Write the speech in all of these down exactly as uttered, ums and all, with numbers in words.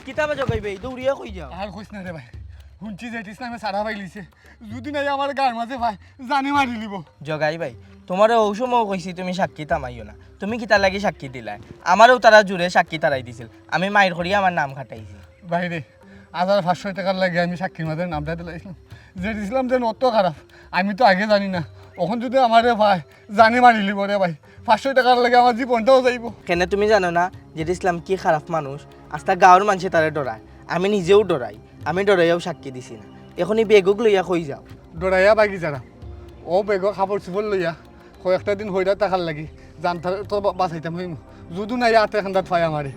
কিতা বা জগাই ভাই, দৌড়িয়া কই যাও? আর কইস না রে ভাই, হুনছি জেড ইসলামে ছাড়া পাইলিছে, যুদি নাই আমার গার মাঝে পায়, জানে মারি লিবো। জগাই ভাই, তুমারে অউ সময় কইছি তুমি সাক্ষী থামাইও না, তুমি কিতার লাগি সাক্ষী দিলায়? আমারেও তারা জুরে সাক্ষী তারাই দিছিল, আমি মাইর করি আমার নাম কাটাইছি। ভাইরে, আজ আর পাঁচশো টেকার লাগি আমি সাক্ষীর মাঝে নামটা দিলাইছিলাম, জেড ইসলাম যে অত খারাপ, আমি তো আগে জানি না, অখন যুদি আমারে পায়, জানে মারি লিবো রে ভাই, পাঁচশো টেকার লাগি আমার জীবনটাও যাইবো। কেনে তুমি জানো না জেড ইসলাম কি খারাপ মানুষ? আস্তা গাঁওর মানষে তারে ডরায়, আমি নিজেও ডরাই, আমি ডরাইয়াও সাক্ষী দিছি না। অখন ই বেগুক লইয়া কই যাও? ডরাইয়া বাগি যারা, অউ বেগো কাপড় চুপড় লইয়া কয়েকটা দিন হইরা থাকার লাগি, জানতারে তো বা-, বাঁচাইতাম অইমু। যুদি নাই আতে খান্দাত পায় আমারে,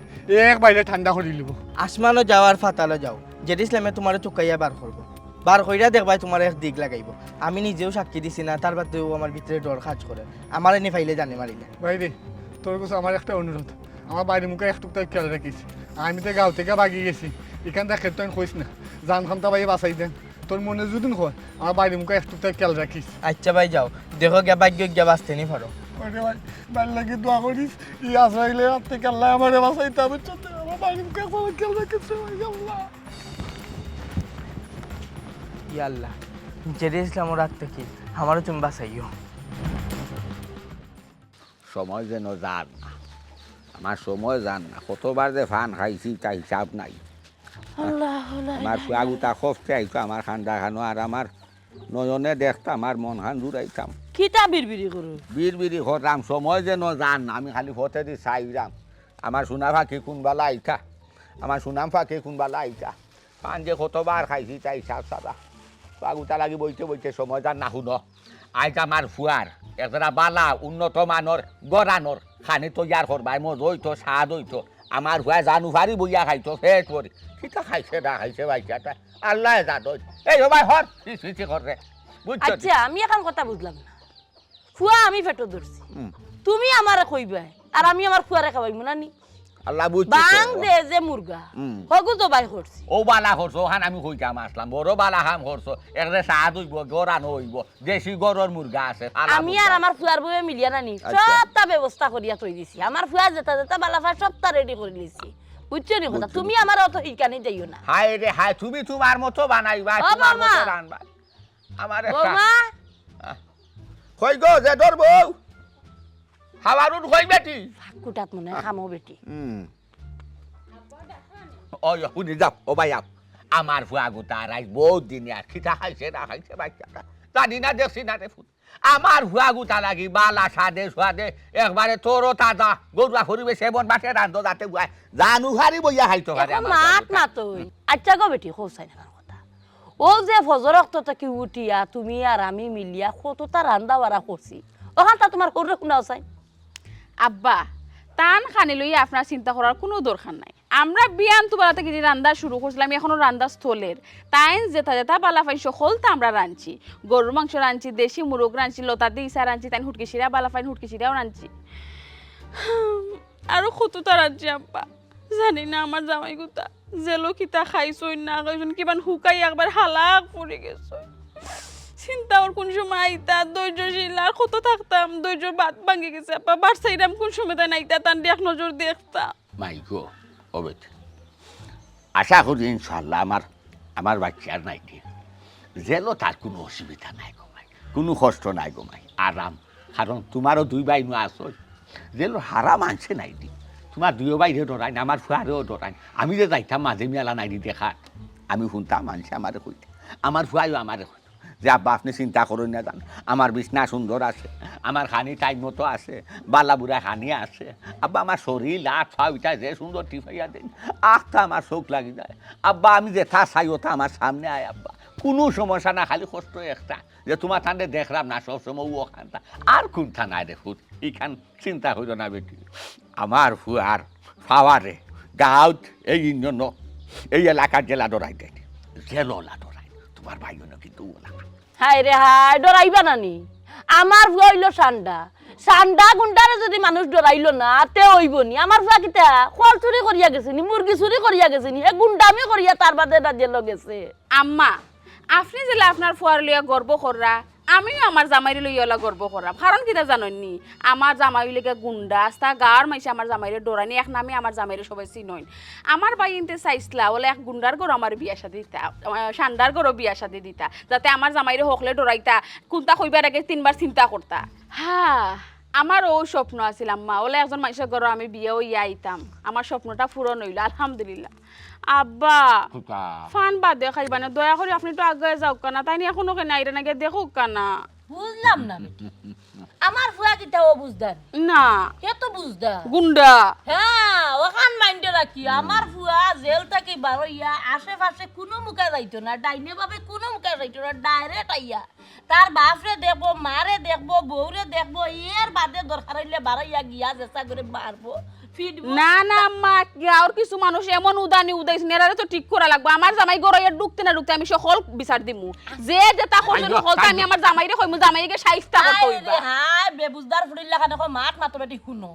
এক বাইরে ঠান্ডা করি লিবো। আসমানো যাও আর ফাতালো যাও, জেড ইসলামে তুমারে তুকাইয়া বার করবো। বার কইরা দেখবায় তুমারে এক দিক লাগাইবো। আমি নিজেও সাক্ষী দিছি না, তার বাদেও আমার ভিতরে ডর কাজ করে। আমারে নি পাইলে জানে মারিলে। ভাইরে, তোর কাছে আমার একটা অনুরোধ, আমার বাড়ির মুখে একটুক তাই খেয়াল রাখিস। আমি তো গাঁও থাকি বাগি গেছি, ইখান থাকি তো কইস না, জান খান্তা ভাই বাঁচাই দেন। তোর মনে যুদি কয়, আমার বাড়ির মুখে একটুক তাই খেয়াল রাখিস। আচ্ছা ভাই যাও, দেখো গিয়া ভাগ্য গিয়া বাঁচতে নি পারো। ওরে ভাই, ভাইর লাগি দোয়া করিস, ই আজরাইলের আত থাকি আল্লায় আমারে বাঁচাইতা, বুঝছো তো? আমার বাড়ির মুখে একবার খেয়াল রাখিস রে ভাই, আল্লাহ। ইয়া আল্লাহ, জেড ইসলামর আত থাকি আমারে তুমি বাঁচাইও। সময় যেন যার না, আমার সময় যার না, কতবার যে পান খাইছি তা হিসাব নাই। আল্লাহ, লা আমার ইলাহা ফুয়াগুতা খফতে আইতো আমার খান্দাখানো, আর আমার নয়নে দেখতাম আর মনখান জুড়াইতাম। কিতা বিড়বিড়ি করো? বিড়বিড়ি কররাম, সময় যেন যার না, আমি খালি ফতেদি চাইরাম। আমার সোনা পাখি কুনবালা আইতা, আমার সোনা পাখি কুনবালা আইতা। পান যে কতবার খাইছি তাই হিসাব ছাড়া। ফুয়াগুতা লাগি বইতে বইতে সময় যার না। হুনো, আইজ আমার ফুয়ার একজরা বালা উন্নত মানর গরানর খানি তৈয়ার করবায়, মজা অইতো, স্বাদ অইতো। আমার ফুয়ায় জানু ফারি বইয়া খাইতো, পেট ভরি। কিতা খাইছে না খাইছে বাইচ্চাটা, আল্লায় জানইন। এই ও ভাই, হর, ছি, ছি, ছি কররে। বুঝছো নি? আচ্ছা, আমি অখন কথা বুঝলাম না। ফুয়া আমি পেটো ধরছি। হুম। তুমি আমারে কইবায়, আর আমি আমার ফুয়ারে খাওয়াইমু না নি? আল্লাহ বুঝছে তো। বাং দে যে মুরগা, হুম। হগু জবাই করছি। ও বালা করছো, অখান আমি কইতাম আসলাম, বড় বালা কাম করছো। একরে স্বাদ অইবো, গরান অইবো, দেশি গরর মুরগা আছে, ফালা আমি আর মুরগা। আমার ফুয়ার বউয়ে মিলিয়া না নি, আচ্ছা। সবটা ব্যবস্থা করিয়া থই দিছি। আমার ফুয়া যেটা যেটা বালা পায়, সবটা রেডি করি লিছি। বুঝছো নি কথা? বুঝছি, তুমি বুঝছি। আমার অত হিকানি যাইও না। হায় রে হায়, তুমি তুমার মতো বানাইবা, ও তুমার বাবা। মতো রানবা। আমার একটা বৌমা। আহ। কই গো, জেঠর বউ? হাওয়ারুন কই বেটি? ফাঁকুটাত মনে হয় খামো বেটি। হুম। ওই, হুনি যাও, ও ভাই, আও। আমার ফুয়াগুতা আর আইজ বউত দিনে আর কিতা খাইছে না খাইছে বাইচ্চাটা। জানি না, দেখছি না রে ফুত। আমার ফুয়াগুতা লাগি বালা স্বাদে সুয়াদে একবারে তরো তাজা, ঘরুয়া পরিবেশে এমন বাটে রান্ধো যাতে বুয়ায় জানু ফারি বইয়া খাইতো পারে অখন আমার মাত ফুয়াগুতা। মাতই। আচ্ছা গো বেটি, কও চাই না কথা। অউ যে ফজর অক্ত থাকি উঠিয়া তুমি আর আমি মিলিয়া কততা রান্দা বাড়া করছি, অখানতা তুমার হউররে হুনাও চাই। আব্বা, তান খানি লইয়া আপনার চিন্তা করার কুনু দরকার নাই। আমরা বিয়ান তুবারা থাকি যে রান্দা শুরু করছিলাম, অখনো রান্দা স্থলের। তাইন যেতা যেতা বালা পাইন, হকলতা আমরা রানছি। গরুর মাংস রানছি, দেশি মুরগ রানছি, লতা দি ইছা রানছি, তাইন হুটকি শিরা বালা পাইন, হুটকি শিরাও রানছি। আরো কততা রানছি আব্বা। জানি না আমার জামাইগুতা জেলো কিতা খাইছইন না খাইছইন, কিমান হুকাই একবার হালাক পড়ি গেছইন। চিন্তা অর কুন সময় আইতা, ধৈর্যশীল আর কত থাকতাম, ধৈর্যর বাঁধ ভাঙ্গি গেছে আব্বা, বাড় চাইরাম কুন সময় তাইন আইতা, তানরে এক নজর দেখতাম। মাই গো, ও বেটি, আশা করি ইনশাআল্লাহ আমার, আমার বাইচ্চার নাইটি জেলো তার কুনু অসুবিধা নাই গো মাই, কুনু কষ্ট নাই গো মাই, আরাম। কারণ তুমারও দুই বাইনু আছইন, জেলো হারা মানষে নাইটি। তুমার দুইও বাইরে ডরাইন, আমার ফুয়ারেও ডরাইন। আমি যে যাইতাম মাঝে মিয়ালা নাইটি দেখাত, আমি হুনতাম মানষে আমারে কইতা, আমার ফুয়ায়ও আমারে কইতো যে, "আব্বা, আপনে চিন্তা করইন না যান, আমার বিছনা সুন্দর আছে, আমার খানি টাইম মতো আছে, বালা বুরা খানি আছে। আব্বা, আমার শরীল, আত, পাও ইতা যে সুন্দর টিপাইয়া দেইন, আখতা আমার চউখ লাগি যায়। আব্বা, আমি যেতা চাই অতা আমার সামনে আয় আব্বা, কুনু সমস্যা না, খালি কষ্ট একটা যে তুমার তানরে দেখরাম না সবসময় অউ অখানতা।" আর কুনতা নাই রে ফুত, ইখান চিন্তা করিও না বেটি। আমার ফুয়ার পাওয়ারে গাঁওত, এই ইউনিয়নো, এই এলাকাত জেলা ডরাই দেয়, জেলো অলা ডরাই, তুমার ভাই অইন কিন্তু অলা। হায় রে হায়, ডরাইবা না নি? আমার ফুয়া অইলো সান্ডা। সান্ডা গুন্ডারে যুদি মানুষ ডরাইলো না, তে অইবো নি? আমার ফুয়া কিতা কল চুরি করিয়া গেছে নি, মুরগি চুরি করিয়া গেছে নি? হে গুন্ডামি করিয়া তার বাদে না জেলো গেছে। আম্মা, আপনে যেলা আপনার ফুয়ার লইয়া গর্ব কররা, আমিও আমার জামাইরে লইয়া অলা গর্ব করাম, কারণ কিতা জানইন নি? আমার জামাই অইলে গিয়া গুন্ডা, আস্তা গাঁওর মাইনষে আমার জামাইরে ডরাইন, এক নামে আমার জামাইরে সবে চিনইন। আমার ভাইয়াইন্তে চাইছলা অলা এক গুন্ডার ঘরো আমার বিয়া শাদি দিতা, আহ, সান্ডার ঘরো বিয়া শাদি দিতা, যাতে আমার জামাইরে হকলে ডরাইতা, কুনতা কইবার আগে তিনবার চিন্তা করতা। হ্যাঁ, আমার অউ স্বপ্ন আছিল আম্মা, অলা একজন মানষর ঘরো আমি বিয়া অইয়া আইতাম, আমার স্বপ্নটা পূরণ অইলো, আলহামদুলিল্লাহ। আব্বা, খুকা। ফান বাদে খাইবা না, দয়া করি আপনে একটু আগে যাউক্কা না, তাইন এখনো কেনে আইরা না, গিয়া দেখউক্কা না। বুঝলাম না বেটি, আমার ফুয়া কিতা অবুঝদার? না। হে তো বুঝদার। গুন্ডা। হ্যাঁ, অখান মাইন্ডে রাখি। আমার ফুয়া জেল থাকি বারইয়া আশেপাশে কুনু মুখে যাইতো না, ডাইনে বামে কুনু মুখে যাইতো না, direct আইয়া তার বাপরে দেখবো, মারে দেখবো, বউরে দেখবো, এর বাদে দরকার অইলে বারইয়া গিয়া যেছা করে মারবো, ফিডবো। না, না, আম্মা, গাঁওর কিছু মানুষ এমন উদানি উদাইছইন, এরারে তো ঠিক করা লাগবো। আমার জামাই ঘরো আইয়া ঢুকতে না ঢুকতে আমি হকল বিচার দিমু। যে যেতা করছইন আইয়ো, হকলতা আমি আইয়ো। আমার জামাইরে কইমু, জামাইরে গিয়া শাইস্তা করতে অইবা। হায়, বেবুঝদার ফুড়ির লাখান অখন মাত মাতো বেটি, হুনো।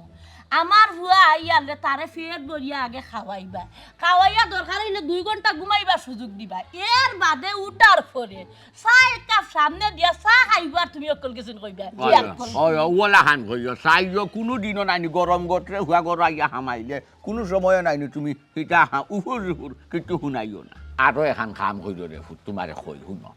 আমার ফুয়া আইয়ালে তারে পেট ভরিয়া আগে খাওয়াইবা। খাওয়াইয়া দরকার অইলে দুই ঘন্টা ঘুমাইবার সুযোগ দিবা। এর বাদে উঠার পরে চা এক কাপ সামনে দিয়া চা খাইবা আর তুমি হকল গেছইন কইবা। ওই, ওই, ওলাখান কইও, চাইও কুনু দিনও নাইনি গরম গতরে ফুয়া ঘরো আইয়া হামাইলে, কুনু সময়ও নাইনি তুমি হিতা হা-, উহুর উহুর কিচ্ছু হুনাইও না। আরো এখান কাম কইরো রে ফুত, তুমারে কই হুনো।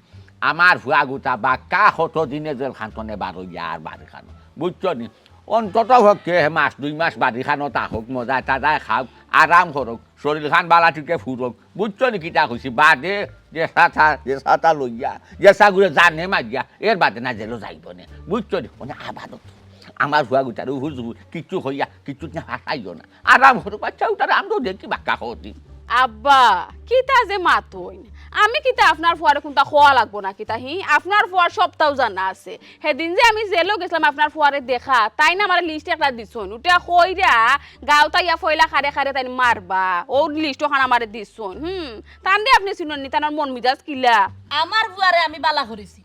আমার ফুয়া গুতা বাক্কা কত দিনে জেলখান তনে বারইয়া আর বাড়িখানো, বুঝছো নি? অন্তত পক্ষে হে মাস দুই মাস বাড়িখানো থাকউক, মজায় তাজায় খাউক, আরাম করউক, শরীরখান বালা ঠিকে ফুরউক, বুঝছো নি কিতা কইছি? বাদে যেছা তা, যেছা তা লইয়া, যেছা করে জানে মারিয়া, এর বাদে না জেলো যাইবো নে, বুঝছো নি? মানে আপাতত আমার ফুয়া গুতারে উহুর জুহুর কিচ্ছু কইয়া, কিচ্ছু না ফাঁসাইও না। আরাম করউক, বাচ্চা উঠারে আমরাও দেখি বাক্কা করি। আব্বা, কিতা যে মাতইন? আমি কিতা আপনার ফুয়ারে কুনতা কওয়া লাগবো না কিতা, হি? আপনার ফুয়ার সবতাউ জানা আছে। হেদিন যে আমি জেলো গেছলাম আপনার ফুয়ারে দেখা, তাইন আমারে লিস্ট একটা দিছইন। উটা কইরা গাঁওত আইয়া ফয়লা কারে কারে তাইন মারবা, অউ লিস্ট অখান আমারে দিছইন। হুম, তানরে আপনে চিনইন নি, তানর মন মিজাজ কিলা? আমার ফুয়ারে আমি বালা করি চিনি।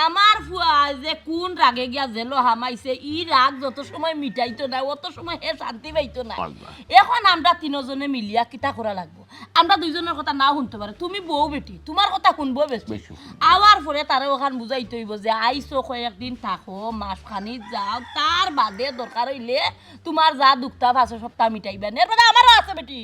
আমার ফুয়া যে কুন রাগে গিয়া জেলো হামাইছে, ই রাগ যত সময় মিটাইতো না, অত সময় হে শান্তি পাইতো না। আল্লাহ। অখন আমরা তিনোজনে মিলিয়া কিতা করা লাগবো? আমরা দুইজনর কথা নাও হুনতে পারে, তুমি বউ বেটি, তুমার কথা হুনবো বেশি। বেশি। আওয়ার পরে তারে অখান বুঝাইতে অইবো যে আইছো কয়েকদিন থাকো, মাসখানিত যাও, তার বাদে দরকার অইলে তুমার যা দুখতাপ আছে সবতা মিটাইবা। এর বাদে আমারও আছে বেটি।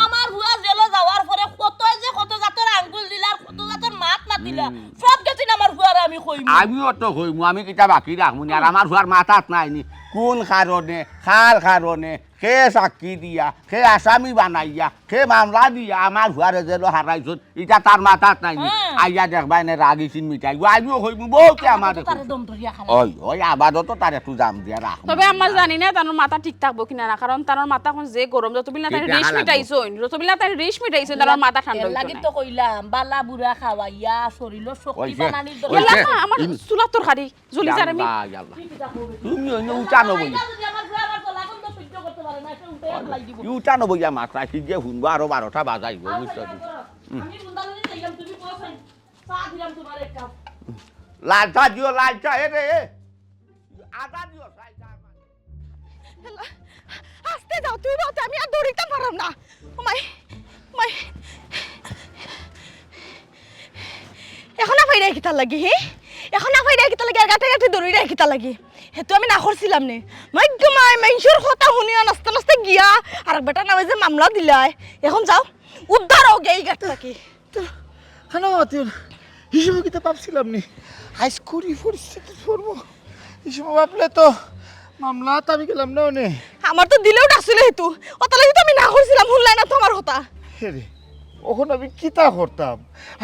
আমার ফুয়া জেলো যাওয়ার পরে কত যে কত জাতর আঙ্গুল দিলা আর কত জাতর মাত মাতিলা, সব গেছে আমার ফুয়ারে আমি কইমু। আমিও তো কইমু, আমি কিতা বাকি রাখমু নি? আর আমার ফুয়ার মাথাত নাই নি, কুন কারণে, কার কারণে, কে সাক্ষী দিয়া, কে আসামি বানাইয়া, কে মামলা দিয়া আমার ফুয়ারে জেলো হারাইছইন, ইটা তার মাথাত নাই নি। হ্যাঁ। আইয়া দেখবা এনে রাগ ইসিন মিটাইবো, আমিও কইমু, বউতে আমার তারে দম ধরিয়া খালা। ওই, ওই, আপাতত তারে একটু জাম দিয়া রাখমু। তবে আম্মা জানি না তানর মাথা ঠিক থাকবো কিনা না, কারণ তানর মাথা অখন যে গরম, যতবিল না তাইন ইটা রিশ হালাত মিটাইছইন, যতবিল না তাইন রিশ মিটাইছইন, তানর মাথা ঠান্ডা এর অইতো লাগি নায়। তো কইলাম, বালা বুরা খাওয়াইয়া শরীরর শক্তি ওই যে, বানানির ওই দরকার। যে, আম্মা, আমার ইম- চুলার তরকারি জ্বলি যার আমি। আল্লাহ, আল্লাহ। তুমি অইন্য উঠা নবই। যদি আমার ফুয়া আমার গলা গন্ধ সহ্য করতে পারে না, একটা উঠে এক লাই দিব। ই উঠা নবই, আমার তাই কি যে হুনবো, আরো বারোটা বাজাইবো, বুঝছো? আমি বুন্দাবুন্দি চাইলাম, তুমি বসো। চা দিলাম তোমার এক কাপ। লাল চা দিও, লাল চা, এ রে, এ। আদা দিও, লাল চা। আস্তে যাও, তুমি বলতে আমি আর দৌড়িতাম পারলাম না। ও মাই, মাই। অখন আফাইরায় কিতার লাগি, হি? অখন আফাইরায় কিতার লাগি? আর গাটে গাটে দৌড়িরায় কিতার লাগি? হে তো আমি না করছিলাম নে। মাই গো মাই, মাইনষর কথা হুনিয়া নাচতে নাচতে গিয়া আর বেটা নামে যে মামলা দিলায়। অখন যাও, উদ্ধার অও গিয়া ই গাট থাকি। তো, খানা মাতিও না। হিসাবে কিতা ভাবছিলাম নি? আইজ করি পরিস্থিতি পড়বো। হিসাবে ভাবলে তো মামলাত আমি গেলাম না অনে। আমার তো দিলেও ডাকছিল হেতু। অতার লাগি তো আমি না করছিলাম, হুনলায় না তো আমার কথা। হে রে, অখন আমি কিতা করতাম?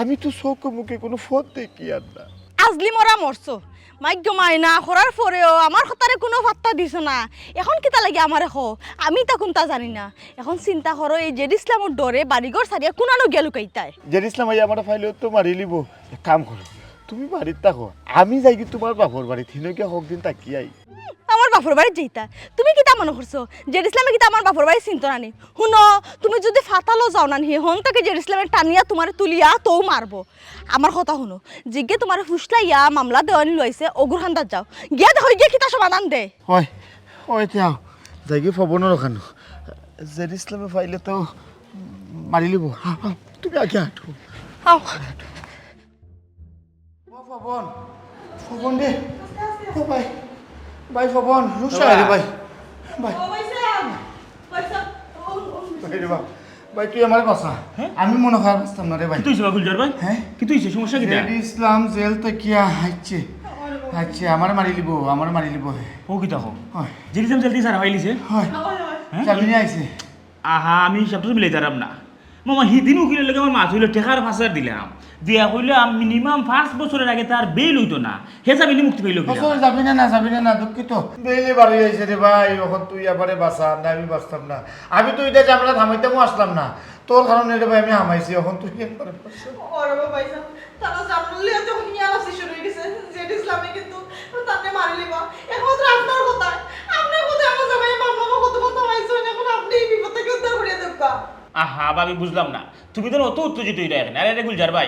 আমি তো চউখে মুখে কুনু পথ দেখিয়ার না। আজলি মরা মরছো। মাইগ্য মাই না করার পরেও আমার কথারে কুনু পাত্তা দিছো না। অখন কিতা লাগি আমারে কও? আমি তা কুনতা জানি না। অখন চিন্তা করো, এই জেড ইসলামর ডরে বাড়িঘর ছাড়িয়া কুনানো গিয়া লুকাইতায়। জেড ইসলাম আইয়া আমারে পাইলে তো মারিলিবো। এক কাম করো, তুমি বাড়িত থাকো, আমি যাইগি তুমার বাপর বাড়িত, হিনো গিয়া কয়দিন থাকি আই। আমার বাপর বাড়িত যাইতা? তুমি কিতা মনো করছো? জেড ইসলামে কিতা আমার বাপর বাড়ি চিনতো না নি? হুনো, তুমি যুদি ফাতালো যাও না নি, হন থাকি জেড ইসলামে টানিয়া তুমারে তুলিয়া তৌ মারবো। আমার কথা হুনো, যেগিয়ে তুমারে ফুসলাইয়া মামলা দেওয়ানি লইছে, অগুর কান্দাত যাও। গিয়া দেখো, গিয়া কিতা সমাধান দেয়। অয়, অয়, তে আও। যাইগি পবনর অখানো। জেড ইসলামে পাইলে তো মারিলিবো। আও, আও, তুমি আগে আটো। আও। ও পবন, পবন রে, ও ভাই, ভাই পবন, রুশা রে ভাই, ভাই। ও ভাই সাহেব, ভাই সাহেব, ও, ও, ভাই রে বাপ, ভাই তুই আমারে বাঁচা। হ্যাঁ? আমি মনে হয় বাঁচতাম না রে ভাই। কিতা অইছে বা গুলজার ভাই? হ্যাঁ? কিতা অইছে? সমস্যা কিতা? জেডি ইসলাম জেল থাকিয়া আইছে। আইছে, আমারে মারিলিবো, আমারে মারিলিবো। ও কিতা কও? হয়। জেডি ইসলাম জেল থাকি ছাড়া পাইলিছে? হয়। হ্যাঁ? জামিনে আইছে। আহা, আমি হিসাবটা তো মিলাইতারাম না। মামা, হিদিন উকিলর লগে আমার মাত অইলো, টেকার পাঁচ হাজার দিলাম। দিয়া কইলাম, minimum পাঁচ বছরর আগে তার বেইল অইতো না। হে জামিনে মুক্তি পাইলো কিলা? বছর যাবি না, না যাবি না, না, দুঃখিত। বেইলে বারই আইছে রে ভাই, অখন তুই আমারে বাঁচা, না আমি বাঁচতাম না। আমি তো ইতা ঝামেলা থামাইতামও আসলাম না। তোর কারণে রে ভাই আমি হামাইছি, অখন তুই আমারে বাঁচা। ওরে বাবা, ভাইসাব, তারা জামিন লইয়া যখন মিয়া নাচি শুরু অই গেছে, জেড ইসলামে কিন্তু তারে মারিলিবা। একমাত্র আপনার কথা, আপনার কথা আমার জামাই মামলা কত কথা হইছে, অখন আপনি এই বিপদ থাকি উদ্ধার করিয়া দেউক্কা। আহা, ভাবি, বুঝলাম না। তুমি তো অত উত্তেজিত অইরায় কেনে। আরে, আরে, গুলজার ভাই,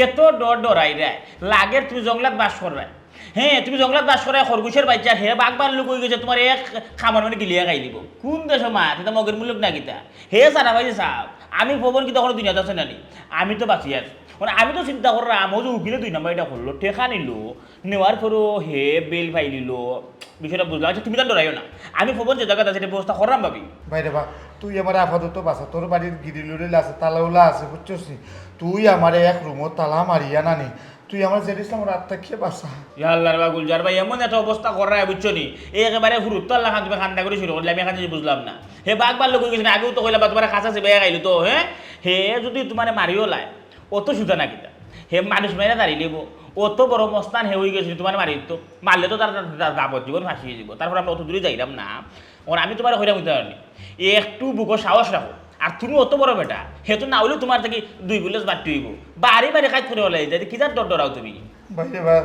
এত ডর ডরাইরায়। লাগের তুমি জংলাত বাস কররায়। হ্যাঁ, তুমি জংলাত বাস কররায়, খরগোশর বাইচ্চা, হে বাঘ ভাল্লুক অই গেছে, তুমারে এক কামড় মারি গিলিয়া খাইলিবো। কুন দেশো মা, ইতা মগের মুলুক না কিতা? হে ছাড়া পাইছে সাব, আমি পবন কিতা কুনু দুনিয়াত আছে না নি? আমি তো বাঁচি আছি। মানে, আমি তো চিন্তা কররাম, অউ যে উকিলে দুই নাম্বারিটা করলো, টেকা নিলো, নেওয়ার পরও হে বেইল পাইলিলো, বিষয়টা বুঝলাম। আচ্ছা, তুমি তান ডরাইও না, আমি পবন যে জাগাত আছে, ইটা ব্যবস্থা কররাম ভাবি। ভাই রে বা, তুই আমারে আপাতত বাঁচা, তোর বাড়ির গিরিল উরিল আছে, তালা উলা আছে, বুঝছস নি? তুই আমারে এক রুমো তালা মারিয়া না নি, তুই আমার জেড ইসলামর আত থাকিয়া বাঁচা। ইয়া আল্লাহ রে বা গুলজার ভাই, এমন একটা অবস্থা কররায়, বুঝছো নি? একেবারে হুরুত্তার লাখান তুমি কান্দা করি শুরু করলে, আমি এখান থেকে বুঝলাম না। হে বাঘ ভাল্লুক অই গেছে না, আগেও তো কইলা বা তুমারে খাসা চিবাইয়া খাইলো তো, হ্যাঁ? হে যদি তুমারে মারিও লায়, অত সুজা না কিতা? হে মানুষ মাইরা দাঁড়িয়ে নেবো, অত বড় মস্তান হে অই গেছে, তুমারে মারি তো, মারলে তো তার, তার, তার যাবজ্জীবন ফাঁসি অই যাইবো। তারপর আমরা অত দূরে যাইরাম না। অখন আমি তুমারে কইরাম অইতে পারি, একটু বুকো সাহস রাখো। আর তুমি অত বড় বেটা, হে তো না অইলেও তুমার থাকি দুই গুলেজ বাড়তি অইবো। বাড়ি বাড়ি কাজ করে হলাই যায়, কিতা ডর ডরাও তুমি? ভাই রে ভাই,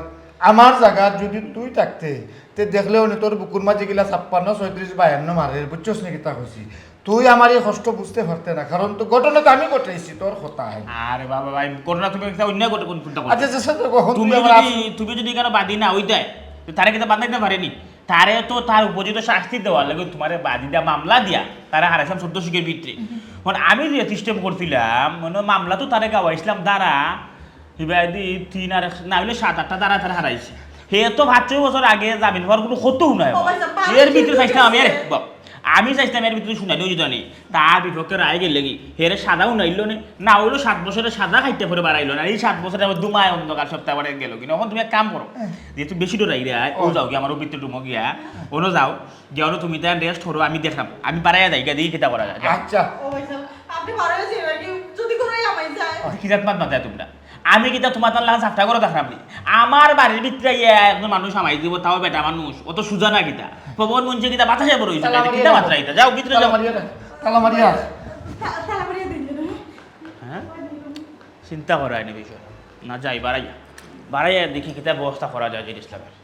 আমার জাগাত যদি তুই থাকতে, তে দেখলে অনে তোর বুকুর মাঝে গিলা ছাপ্পান্ন, ছয়ত্রিশ, বায়ান্ন মারের, বুঝছস নি কিতা কইছি? তুই আমার এই কষ্ট বুঝতে পারতে না, কারণ তো ঘটনা তো আমি ঘটাইছি, তোর কথা। আরে বাবা ভাই, ঘটনা তুমি একটা অন্যায় ঘটে কোন কোনটা ঘটে? আচ্ছা, আচ্ছা, আচ্ছা, কখন তুই তুমি আমার যদি, আস- তুমি যদি এখানে বাদী না অইতায়, তো তারে কিতা বান্ধাইতে পারেনি? তারে তো তার উপযুক্ত শাস্তি দেওয়ার লাগি তুমারে বাদী দিয়া মামলা দিয়া তারে হারাইছিলাম চোদ্দ শিকের ভিতরে। অখন আমি যে সিস্টেম করছিলাম, মানে মামলা তো তারে গাওয়াইছিলাম ধারা, হিবায়দি তিন আর না অইলে সাত আটটা ধারা তারে হারাইছি। হে তো পাঁচ ছয় বছর আগে জামিন পাওয়ার কুনু কতও নাই। ও ভাই সাব, এর ভিতরে চাইছিলাম আমি, আরে বাপ, আমি চাইছিলাম এর ভিতরে শুনানি অইতো নি। তার বিপক্ষে রায় গেলে কি, হেরে সাজাও নাইলো নে, না অইলো সাত বছরে সাজা খাইতে পরে বাড়াইলো না। এই সাত বছরে আবার দুমায় অন্ধকার সপ্তাহ বাড়ে গেল কি না। অখন তুমি এক কাম করো, যেহেতু বেশি ডরাইরায়, অউ যাও গিয়া আমার অউ ভিতরে রুমো গিয়া, অনো যাও, গিয়া অনো তুমি তাই রেস্ট করো, আমি দেখরাম, আমি বাড়াইয়া যাই গিয়া, দেখি কিতা করা যায়। যাও। আচ্ছা। ও ভাই সাব, আপনি বাড়াইয়া যাইবেন কি? যদি কোনো আমায় যায়? কি জাত মাত মাতায় তুমরা? আমি কিতা তুমার তার লাখান সাফটা করে দেখরাম নি? আমার বাড়ির ভিতরে ইয়া একজন মানুষ হামাই দিব, তাও বেটা মানুষ, অত সুজা না কিতা? পবন মঞ্চে কিতা বাতাসে বড় অইছে, তালা মারিয়া কিতা রাখো। মাত্রা ইতা? যাও ভিতরে তালা যাও। মারিয়া রাখ, তালা মারিয়া রাখ। তা-, তালা মারিয়া দিন যেন। হ্যাঁ? চিন্তা করায় নি বিষয়। না যাই, বাড়াইয়া। বাড়াইয়া দেখি কিতা ব্যবস্থা করা যায় জেড ইসলামের।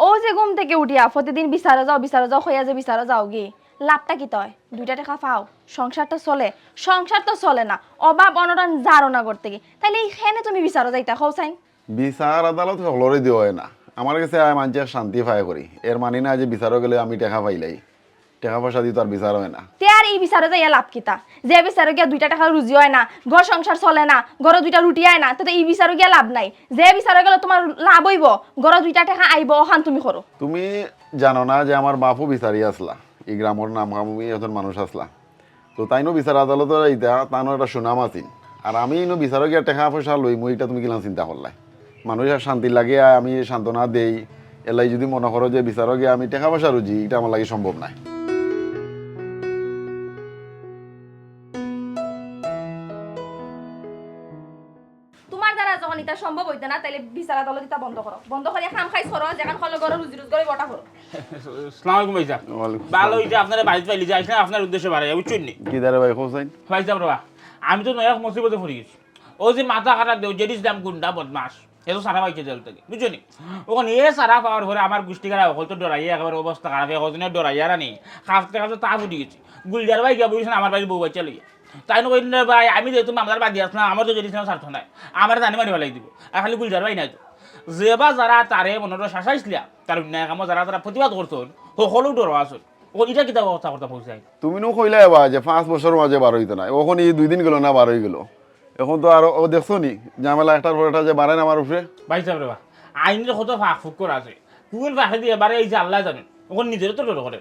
অউ যে ঘুম থাকি উঠিয়া প্রতিদিন বিচারো যাও, বিচারো যাও, কইয়া যে বিচারো যাওগি, লাভটা কিতা অয়? দুইটা টেকা পাও, সংসার তো চলে, সংসার তো চলে না, অভাব অনটন যারও না করতে গি, তাইলে ইখানে তুমি বিচারো যাইতা, কও চাইন? বিচার আদালত হকলরে দিয়া অয় না, আমার গেছে আয় মানষে শান্তি পায় করি, এর মানি না যে বিচারো গেলে আমি টেকা পাইলাই। টেকা পয়সা দি তো আর বিচার অয় না। তে আর ই বিচারো যাইয়া লাভ কিতা? যে বিচারো গিয়া দুইটা টেকা রুজি অয় না, ঘর সংসার চলে না, ঘরো দুইটা রুটি আয় না, তে তো ই বিচারো গিয়া লাভ নাই। যে বিচারো গেলে তুমার লাভ অইবো, ঘরো দুইটা টেকা আইবো, অখান তুমি করো। তুমি জানো না যে আমার বাপও বিচারি আছলা, ই গ্রামর নামকামি একজন মানুষ আছলা। তো তাইনও বিচার আদালতর ইতা, তানও একটা সুনাম আছিল। আর আমি ইনো বিচারো গিয়া টেকা পয়সা লইমু, ইটা তুমি কিলান চিন্তা করলায়? মানুষর শান্তি লাগে, আর আমি সান্ত্বনা দেই। এলাই যদি মনো করো যে বিচারো গিয়া আমি টেকা পয়সা রুজি, ইটা আমার লাগি সম্ভব নায়। তুমার দ্বারা যখন ইতা সম্ভব অইতো না, তাইলে বিচার আদালত ইতা বন্ধ করো। বন্ধ করিয়া কাম কাইজ করো, যেখান করলে ঘরো রুজি রোজগার অইবো, ওটা করো। আসসালামু আলাইকুম ভাইসাব। ওয়ালাইকুম আসসালাম। ভালা অইছে আপনারে বাড়িত পাইলি যে, আইছলাম আপনার উদ্দেশ্যে বাড়াইয়া, বুঝছইন নি? কিতা রে ভাই, কও চাইন? ভাইসাব রে বা, আমি তো নয়া এক মুসিবতো পড়ি গেছি। অউ যে মাথা খাটা দেও, জেড ইসলাম গুন্ডা বদমাশ, হে তো ছাড়া পাইছে জেল থাকি, বুঝছো নি? অখন হে ছাড়া পাওয়ার পরে আমার গুষ্টি খারাপ, হকল তো ডরাইয়া একেবারে অবস্থা খারাপ, একজনে ডরাইয়া রানি, কাঁপতে কাঁপতে তাপ উঠি গেছে। গুলজার ভাই গিয়া বইছইন আমার বাড়ির বউ বাইচ্চা লইয়া। তাইন কইন রে ভাই, আমি যেহেতু মামলার বাদী আছলাম, আমার তো জেড ইসলাম ছাড়তো নায়, আমারে জানে মারি ফালাই দিবো। আর খালি গুলজার ভাই নায় তো, যে বা যারা তারে মনো করি শাসাইছলা, তার অন্যায় কামো যারা যারা প্রতিবাদ করছইন, হকলউ ডরো আছইন। অখন ইটা কিতা ব্যবস্থা করতাম কও চাইন? তুমি নু কইলায় বা যে পাঁচ বছরর মাঝে বার অইতো নায়, অখন ই দুই দিন গেল না, বার অই গেল। এখন তো আরো, ও দেখছো নি, ঝামেলা একটার পর একটা যে বাড়ায় না আমার উপরে। ভাইসাব রে বা, আইনর কত ফাঁক ফুকর আছে, কুন ফাঁকেদি এবারে আইছে আল্লায় জানইন। অখন নিজরে তো ডর করে।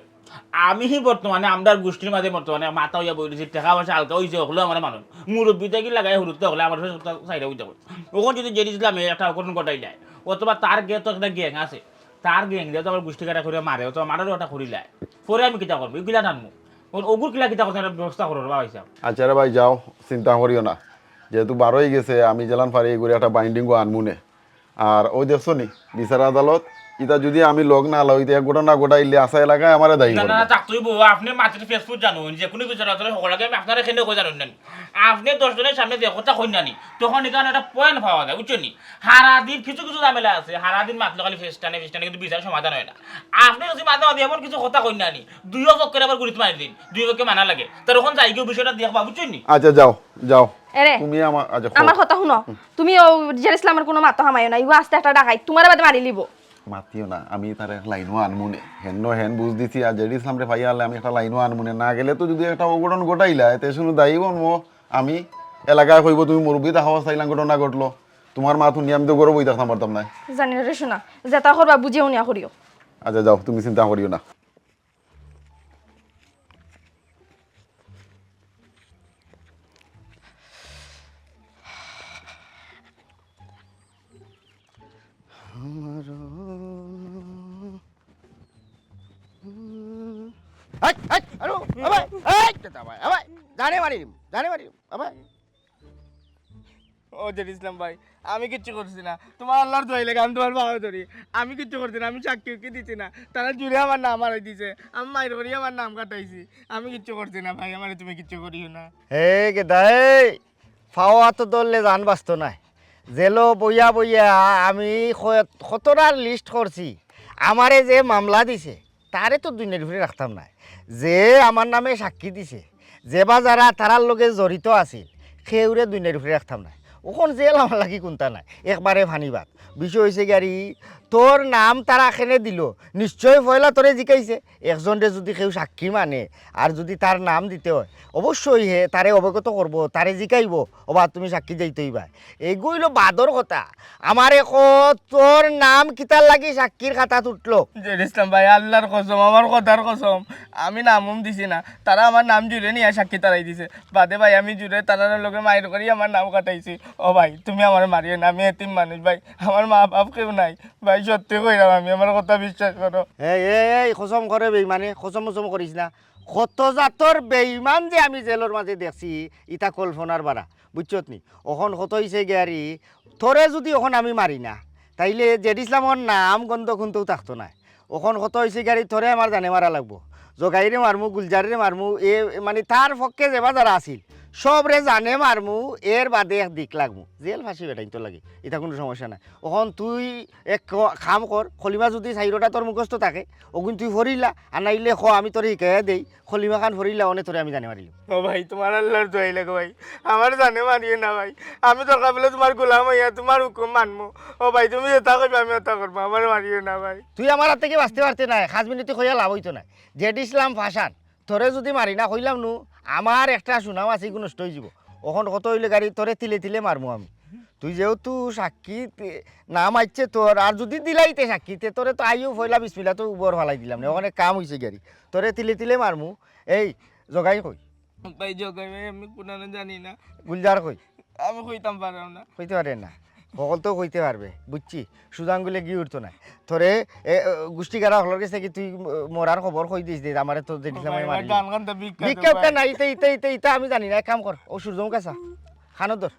আমি হি বর্তমানে আমরার গুষ্টির মাঝে বর্তমানে মাথা অইয়া বই রইছি, টেকা পয়সা হালকা অইছে, অকলেউ আমারে মানইন। মুরব্বি থাকি লাগাইয়া হুরুতা অকলে আমার সাথে সাইডে অইতা কয়। অখন যদি জেড ইসলামে একটা অঘটন ঘটাইলায়, অথবা তার গেত একটা গ্যাং আছে, তার গ্যাং দিয়া তো আমার গুষ্টি কাটা করিয়া মারে, অথবা মারারও একটা করিলায়, পরে আমি কিতা করমু? ইগুলা টানমু। অখন অগুর কিলা কিতা করতে একটা ব্যবস্থা করো রে বা ভাইসাব। আচ্ছা রে ভাই, যাও, চিন্তা করিও না। যেহেতু বারই গেছে, আমি যেলান পারি এগুরে একটা বাইন্ডিংও আনমুনে। আর ওই দেখছো নি, বিচার আদালত, ইতা যদি আমি লগ না লই, ইতা এক ঘটনা ঘটাইলে আশা এলাকায় আমারে দায়ী না, না, করবে। না, থাকতই বউ, আপনে মাটির ফেসবুক জানইন, যে কুনু বিচার আদালত হকল আগে আমি আপনারে কেনে কই জানইন না নি? আপনে দশ জনর সামনে যে কথা কইন না নি, তখন ইখান একটা পয়েন্ট পাওয়া যায়, বুঝছইন নি? হারাদিন কিছু কিছু ঝামেলা আছে, হারাদিন মাতলে খালি ফেস্টানে ফেস্টানে, কিন্তু বিচার সমাধান অয় না। আপনে যদি মাঝে মাঝে এমন কিছু কথা কইন না নি, দুইও পক্ষরে আবার গুরিত মারি দিন, দুই পক্ষে মানা লাগে। তার অখন যাইগি বিষয়টা দেখবা, বুঝছইন নি? আচ্ছা, যাও, যাও। এরে, তুমি আমার, আচ্ছা, আমার কথা হুনো। তুমি অউ জেড ইসলামর কুনু মাতো হামাইও না, ইগু আস্তা একটা ডাকাইত, তুমারে বাদে মারিলিবো। মাতিও না, আমি তারে এক লাইনও আনমুনে। হেন হেন বুঝ দিছি, আর জেড ইসলামরে পাইয়া হারলে আমি একটা লাইনও আনমুনে। না গেলে তো যদি একটা অঘটন ঘটাইলায়, তে শুনু দায়ী বনমু আমি। এলাকায় কইবো, "তুমি মুরব্বি দেখাও, চাইলাম ঘটনা ঘটলো।" তুমার মাত হুনি আমি তো ঘরো বই থাকতাম পারতাম নায়। জানি না রে সোনা, যেতা করবা বুঝিয়া হুনিয়া করিও। আচ্ছা, যাও, তুমি চিন্তা করিও না। এই, এই, আরে, আবাই, এই, আবাই, আবাই, জানে মারি দিম, জানে মারি দিম, আবাই। ও জেড ইসলাম ভাই, আমি কিচ্ছু করছি না, তুমার আল্লার দোয়াই লাগে, আমি তুমার পাও ধরি, আমি কিচ্ছু করছি না, আমি সাক্ষী উক্ষী দিছি না, তারা জুরে আমার নাম হারাই দিছে, আমি মাইর করি আমার নাম কাটাইছি, আমি কিচ্ছু করছি না ভাই, আমারে তুমি কিচ্ছু করিও না। হে গেদা, এই পাও আতো ধরলে জান বাঁচতো নায়। জেলো বইয়া বইয়া আমি কত-, কতটার লিস্ট করছি, আমারে যে মামলা দিছে, তারে তো দুনিয়ার উপরে রাখতাম নায়। যে আমার নামে সাক্ষী দিছে, যে বা যারা তারার লগে জড়িত আছিল, কেউরে দুনিয়ার উপরে রাখতাম নায়। অখন জেল আমার লাগি কুন্তা নায়, একবারে ফানি ভাত। বিষয় অইছে গিয়ারি, তোর নাম তারা কেনে দিলো, নিশ্চয় পয়লা তোরে জিকাইছে। একজনরে যুদি কেউ সাক্ষী মানে আর যুদি তার নাম দিতে অয়, অবশ্যই হে তারে অবগত করবো, তারে জিকাইবো, "ওবা, তুমি সাক্ষী যাইতে অইবায়।" এইগু অইলো বাদর কথা। আমারে ক, তোর নাম কিতার লাগি সাক্ষীর খাতাত উঠলো? জেড ইসলাম ভাই, আল্লার কসম, আমার কথার কসম, আমি নাম উম দিছি না। তারা আমার নাম জুরে নিয়া সাক্ষী তারাই দিছে। বাদে ভাই, আমি জুরে তারার লগে মাইর করি আমার নাম কাটাইছি। ও ভাই, তুমি আমারে মারিও না, আমি এতিম মানুষ ভাই, আমার মা বাপ কেউ নাই ভাই, সত্যি কইরাম আমি, আমার কথা বিশ্বাস করো। এই, এই, এই, কসম করে বেইমানে, কসম মসম করিস না। কত জাতর বেইমান যে আমি জেলর মাঝে দেখছি, ইতা কল্পনার বারা, বুঝছত নি? অখন কত অইছে গিয়ারি, তোরে যুদি অখন আমি মারি না, তাইলে জেড ইসলামর নাম গন্ধ কুন্তাউ থাকতো নায়। অখন কত অইছে গিয়ারি, তোরে আমার জানে মারা লাগবো। জগাইরে মারমু, গুলজাররে মারমু, এ, মানে, তার পক্ষে যে বা যারা আছিল, সবরে জানে মারমু, এর বাদে এক দিক লাগমু। জেল ফাঁসি বেটাইন তো লাগে, ইতা কুনু সমস্যা নায়। অখন তুই এক ক-, কাম কর, কলিমা যুদি চাইরোটা তোর মুখস্থ থাকে, অগুন তুই পড়িলা, আর নাইলে ক, আমি তোরে হিকাইয়া দেই, কলিমাখান পড়িলা, অনে তোরে আমি জানে মারিলিমু। ও ভাই, তুমার আল্লার দোয়াই লাগে ভাই, আমারে জানে মারিও না ভাই, আমি দরকার পড়লে তুমার গোলাম অইয়া তুমার হুকুম মানমু। ও ভাই, তুমি যেতা কইবা আমি ওতা করমু, আমারে মারিও না ভাই। তুই আমার আত থাকি বাঁচতে পারতে নায়, খাজ মিনতি কইয়া লাভ অইতো নায়। জেড ইসলাম ফাঁসান, তোরে যুদি মারি না কইলাম নু, আমার একটা সুনাম আছে, ইগু নষ্ট অইযিবো। অখন কত অইলে গিয়ারি, তোরে তিলে তিলে মারমু আমি। তুই যেহেতু সাক্ষী তে-, নাম আইছে তোর, আর যুদি দিলাইতে সাক্ষী, তে তোরে তো আইও পয়লা বিসমিল্লা তো উবর ফালাই দিলাম নে, অখানো কাম অইছে গিয়ারি। তোরে তিলে তিলে মারমু। এই, জগাই কই? ভাই, জগাই ভাই, আমি কুনানো জানি না। গুলজার কই? আমি কইতাম পাররাম না। কইতে পারে না। হকলতেউ কইতে পারবে, বুঝছি। সুজা আঙ্গুলে ঘি উঠতো নায়। তোরে, এ, এ, গুষ্টি গাড়া হকলর গেছে কি তুই, ম-, মরার খবর কই দিস দে, আমারে তো জেড ইসলামে ভাই, আমার মারি। গান গান তো ভিক্ষা ভিক্ষা দেও উক্ষা ভাই। নাই, ইতা, ইতা, ইতা, ইতা আমি জানি না। এক কাম কর, অউ সুরজর মুখ আছে, কানো ধর।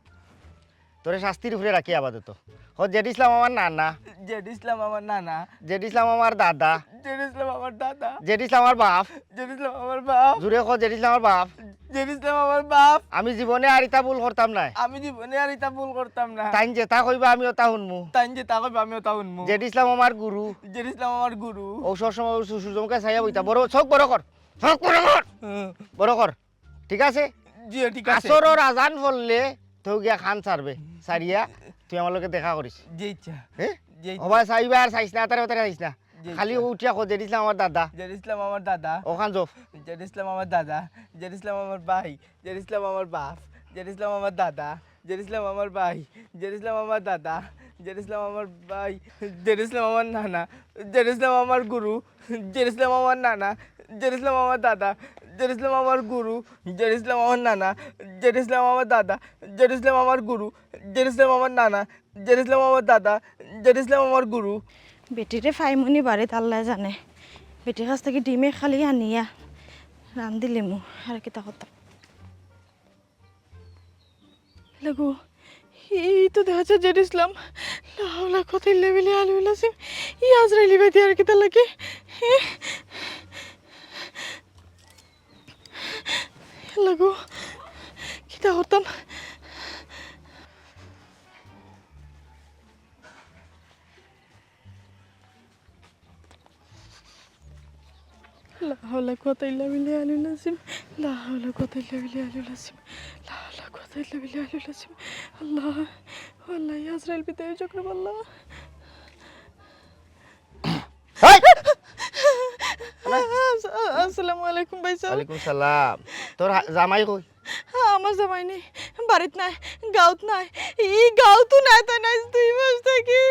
তোরে শাস্তির উপরে রাখি আপাতত। ক, জেড ইসলাম আমার নানা। জেড ইসলাম আমার নানা। জেড ইসলাম আমার দাদা। জেড ইসলাম আমার দাদা। জেড ইসলাম আমার বাপ। জেড ইসলাম আমার বাপ। জুরে ক, জেড ইসলাম আমার বাপ। জেড ইসলাম আমার বাপ। আমি জীবনে আর ইতা ভুল করতাম নায়। আমি জীবনে আর ইতা ভুল করতাম না। তাইন যেতা কইবা আমি ওতা হুনমু। তাইন যেতা কইবা আমি ওতা হুনমু। জেড ইসলাম আমার গুরু। জেড ইসলাম আমার গুরু। অউ সব সময় অউ সু-, সুরজর মুখে চাইয়া বইতা। বড়, চউখ বড় কর। চউখ বড় কর। হুম। বড় কর। ঠিক আছে? জি, ঠিক আছে। আসরর আজান পড়লে তেউ গিয়া খান ছাড়বে। ছাড়িয়া তুই আমার লগে দেখা করিস। জি, আচ্ছা। হ্যাঁ? জি, আচ্ছা। ওবা চাইবা আর চাইস না, আতারে বাতারে চাইস না। জি, খালি আচ্ছা। উঠিয়া ক, "জেড ইসলাম আমার দাদা।" জেড ইসলাম আমার দাদা। অখান জপ। জেড ইসলাম আমার দাদা। জেড ইসলাম আমার ভাই। জেড ইসলাম আমার বাপ। জেড ইসলাম আমার দাদা। জেড ইসলাম আমার ভাই, জেড ইসলাম আমার দাদা, জেড ইসলাম আমার ভাই, জেড ইসলাম আমার নানা, জেড ইসলাম আমার গুরু, জেড ইসলাম আমার নানা, জেড ইসলাম আমার দাদা, জেড ইসলাম আমার গুরু, জেড ইসলাম আমার নানা, জেড ইসলাম আমার দাদা, জেড ইসলাম আমার গুরু, জেড ইসলাম আমার নানা, জেড ইসলাম আমার দাদা, জেড ইসলাম আমার গুরু। বেটিরে ফাইমুনি বাড়িত আল্লায় জানে। বেটির কাছ থাকি ডিমে খালি আনিয়া রান্দিলিমু, আর কিতা করতাম। লাগো, এই তো দেখা যায় জেড ইসলাম। লা হাওলা কুওয়াতা ইল্লা বিল্লাহ আলিউল আজিম। ই আজরাইল ইবাদি আর কিতা লাগে? হে? লাগো, কিতা করতাম? লা হাওলা কুওয়াতা ইল্লা বিল্লাহ আলিউল আজিম। লা হাওলা কুওয়াতা ইল্লা বিল্লাহ আলিউল আজিম। লা হাওলা কুওয়াতা ইল্লা বিল্লাহ আলিউল আজিম। আল্লাহ, আল্লাহ, ইয়া আজরাইল বিদায় চক্র আল্লাহ। হেই! আস-, আ-, আসসালামু আলাইকুম ভাইসাব। ওয়ালাইকুম সালাম। তোর হা-, জামাই কই? আমার জামাই নি, বাড়িত নাই, গাঁওত নাই। ই গাঁওতও নাই, তাইন আইজ দুই মাস থাকি,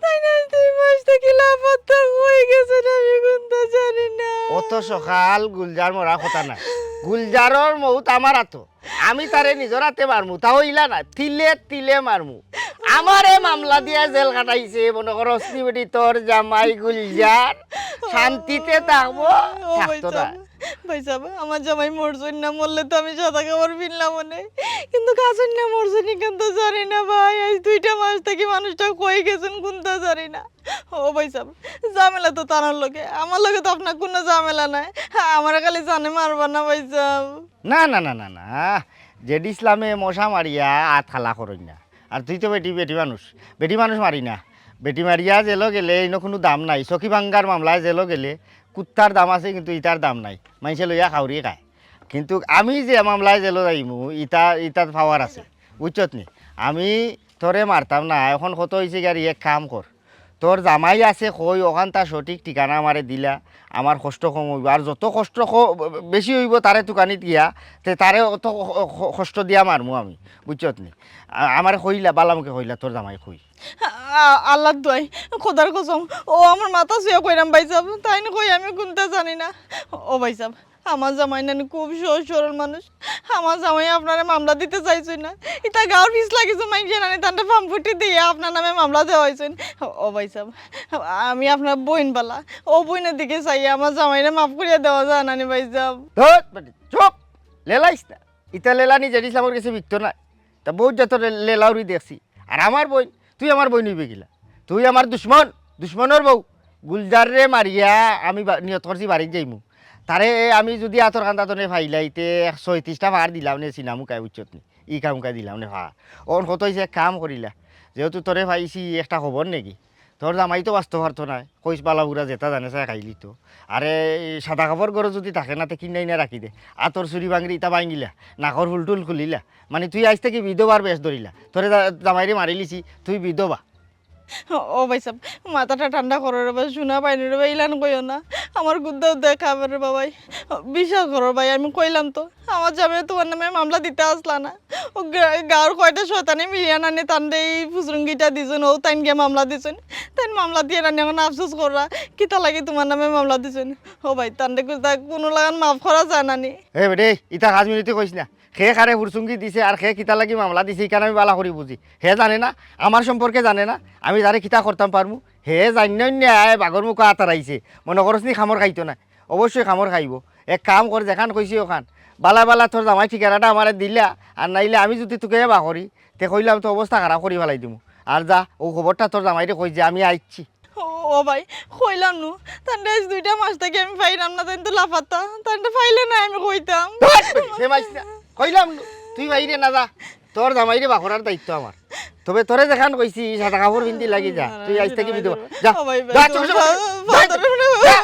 তাইন আইজ দুই মাস থাকি লাপাত্তা। কই গেছইন আমি কুন্তা জানি না। অত সকাল গুলজার মরার কথা নায়। গুলজারর মউত আমার আতো। আমি তারে নিজর আতে মারমু, তা অইলা না, তিলে তিলে মারমু। আমারে মামলা দিয়া জেল খাটাইছে, মনো করছনি বেটি তোর জামাই গুলজার শান্তিতে থাকবো? ও থাকতো না। ভাইসাব, ভাইসাব, আমার জামাই মরছইন না, মরলে তো আমি সাদা কাপড় পিনলাম অনে। কিন্তু আছইন না মরছইন নি কুন্তা জানি না ভাই, আইজ দুইটা মাস থাকি মানুষটা কই গেছইন কুন্তা জানি না। ও ভাইসাব, ঝামেলা তো তানর লগে, আমার লগে তো আপনার কুনু ঝামেলা নাই। আমারে খালি জানে মারবা না ভাইসাব। না, না, না, না, না। জেড ইসলামে মশা মারিয়া আত খালা করইন না। আর তুই তো বেটি, বেটি মানুষ। বেটি মানুষ মারি না। বেটি মারিয়া জেলো গেলে ইনো কুনু দাম নাই। চকি ভাঙ্গার মামলায় জেলো গেলে কুত্তার দাম আছে, কিন্তু ইতার দাম নাই। মাইনষে লইয়া খাউরি খায়। কিন্তু আমি যে মামলায় জেলো যাইমু, ইতা, ইতাত পাওয়ার আছে। বুঝছত নি? আমি তোরে মারতাম না। অখন কত অইছে গিয়া, এক কাম কর। তোর জামাই আছে কই, অখান তার সঠিক ঠিকানা আমারে দিলা, আমার কষ্ট কম অইবো। আর যত কষ্ট ক-, বেশি অইবো তারে তুকানিত গিয়া, তে তারে অত ক-, ক-, কষ্ট দিয়া মারমু আমি, বুঝছত নি? আ-, আমারে কইলা, বালা মুখে কইলা, তোর জামাই কই? আ-, আল্লার দোয়াই, খোদার কসম, ও আমার মাথা ছুঁয়া কইরাম ভাইসাব, তাইন কই আমি কুন্তা জানি না। ও ভাইসাব, আমার জামাই নানি খুব সহজ সরল মানুষ। আমার জামাই আপনারে মামলা দিতা চাইছইন না। ইতা গাঁওর পিছলা কিছু মাইনষে নানি তানরে পাম্পটি দিয়া আপনার নামে মামলা দেওয়া অইছইন। ও ভাইসাব, আমি আপনার বইন বালা। ও বইনর দিকে চাইয়া আমার জামাইরে মাফ করিয়া দেওয়া যায় নানি ভাইসাব। ধুর বেটি, চুপ! লেলাইস না। ইতা লেলানি জেড ইসলামর গেছে বিকতো নায়। তা বউত জাতর লে-, লেলাউরি দেখছি। আর আমার বইন, তুই আমার বইন অইবে কিলা? তুই আমার দুশমন, দুশমনর বউ। গুলজাররে মারিয়া আমি বা-, নিয়ত করছি বাড়িত যাইমু। তারে আমি যুদি আতর কান্দাত অনে পাইলাই, তে এক ছয়ত্রিশটা ফাড় দিলাম নে সিনা মুখায়, বুঝছত নি? ই কাম কাজ দিলাম নে ফাড়। অখন কত অইছে, এক কাম করিলা, যেহেতু তোরে পাইছি, একটা খবর নেগি? তোর জামাই তো বাঁচতো পারতো নায়, কইস বালা বুরা যেতা জানে চায় খাইলিতো। আরে, সাদা কাপড় ঘরো যুদি থাকে না, তে কিনা ইনা রাখি দে। আতর চুড়ি বাংড়ি ইতা ভাঙ্গিলা, নাকর ফুলটুল খুলিলা, মানে তুই আইজ থাকি বিধবার বেশ ধরিলা। তোরে জা-, জামাইরে মারিলিছি, তুই বিধবা। ও ভাইসাব, মাথাটা ঠান্ডা করো রে ভাই, হুনা পাইনি রে ভাই, ইলান কইও না। আমার গুদ্দা উদ্দা খাবার রে বাবাই। বিশ্বাস করো ভাই, আমি কইলাম তো, আমার জামাই তুমার নামে মামলা দিতা আছলা না। ও গা-, গাঁওর কয়টা শয়তানে মিলিয়া নানি তানরে ই ফুসরুঙ্গিটা দিছইন, ও তাইন গিয়া মামলা দিছইন। তাইন মামলা দিয়া নানি অখন আফসোস কররা, কিতা লাগি তুমার নামে মামলা দিছইন। ও ভাই, তানরে কু-, তা কুনু লাখান মাফ করা যায় না নি? এ বেটি, ইতা কাজ মিনতি কইস না। কে কারে ফুরসুঙ্গি দিছে আর কে কিতা লাগি মামলা দিছে, ইখান আমি বালা করি বুঝি। হে জানে না, আমার সম্পর্কে জানে না, আমি তারে কিতা করতাম পারমু। হে জানিয়া অইন্যে আয় বাঘর মুখো আতারাইছে। মনো করস নি কামড় খাইতো নায়? অবশ্যই কামড় খাইবো। এক কাম কর, যেখান কইছি অখান। বালা বালা তোর জামাইর ঠিকানাটা আমারে দিলা, আর নাইলে আমি যুদি তুকাইয়া বার করি, তে কইলাম তো অবস্থা খারাপ করি ফালাই দিমু। আর যা, অউ খবরটা তোর জামাইরে কইস যে আমি আইছি। ও, ও ভাই, কইলাম নু, তানরে আইজ দুইটা মাস থাকি আমি পাইরাম না, তাইন তো লাপাত্তা, তানরে পাইলে না আমি কইতাম। ধুর, সে মাইস না, কইলাম নু, তুই বাইরে না যা, তোর জামাইরে বার করার দায়িত্ব আমার। তবে তোরে যেখান কইছি, সাদা কাপড় পিন্দি লাগি যা, তুই আইজ থাকি বিধবা। যা, ও ভাই, ভাই, যা, চুপ, চুপ, যা, যা।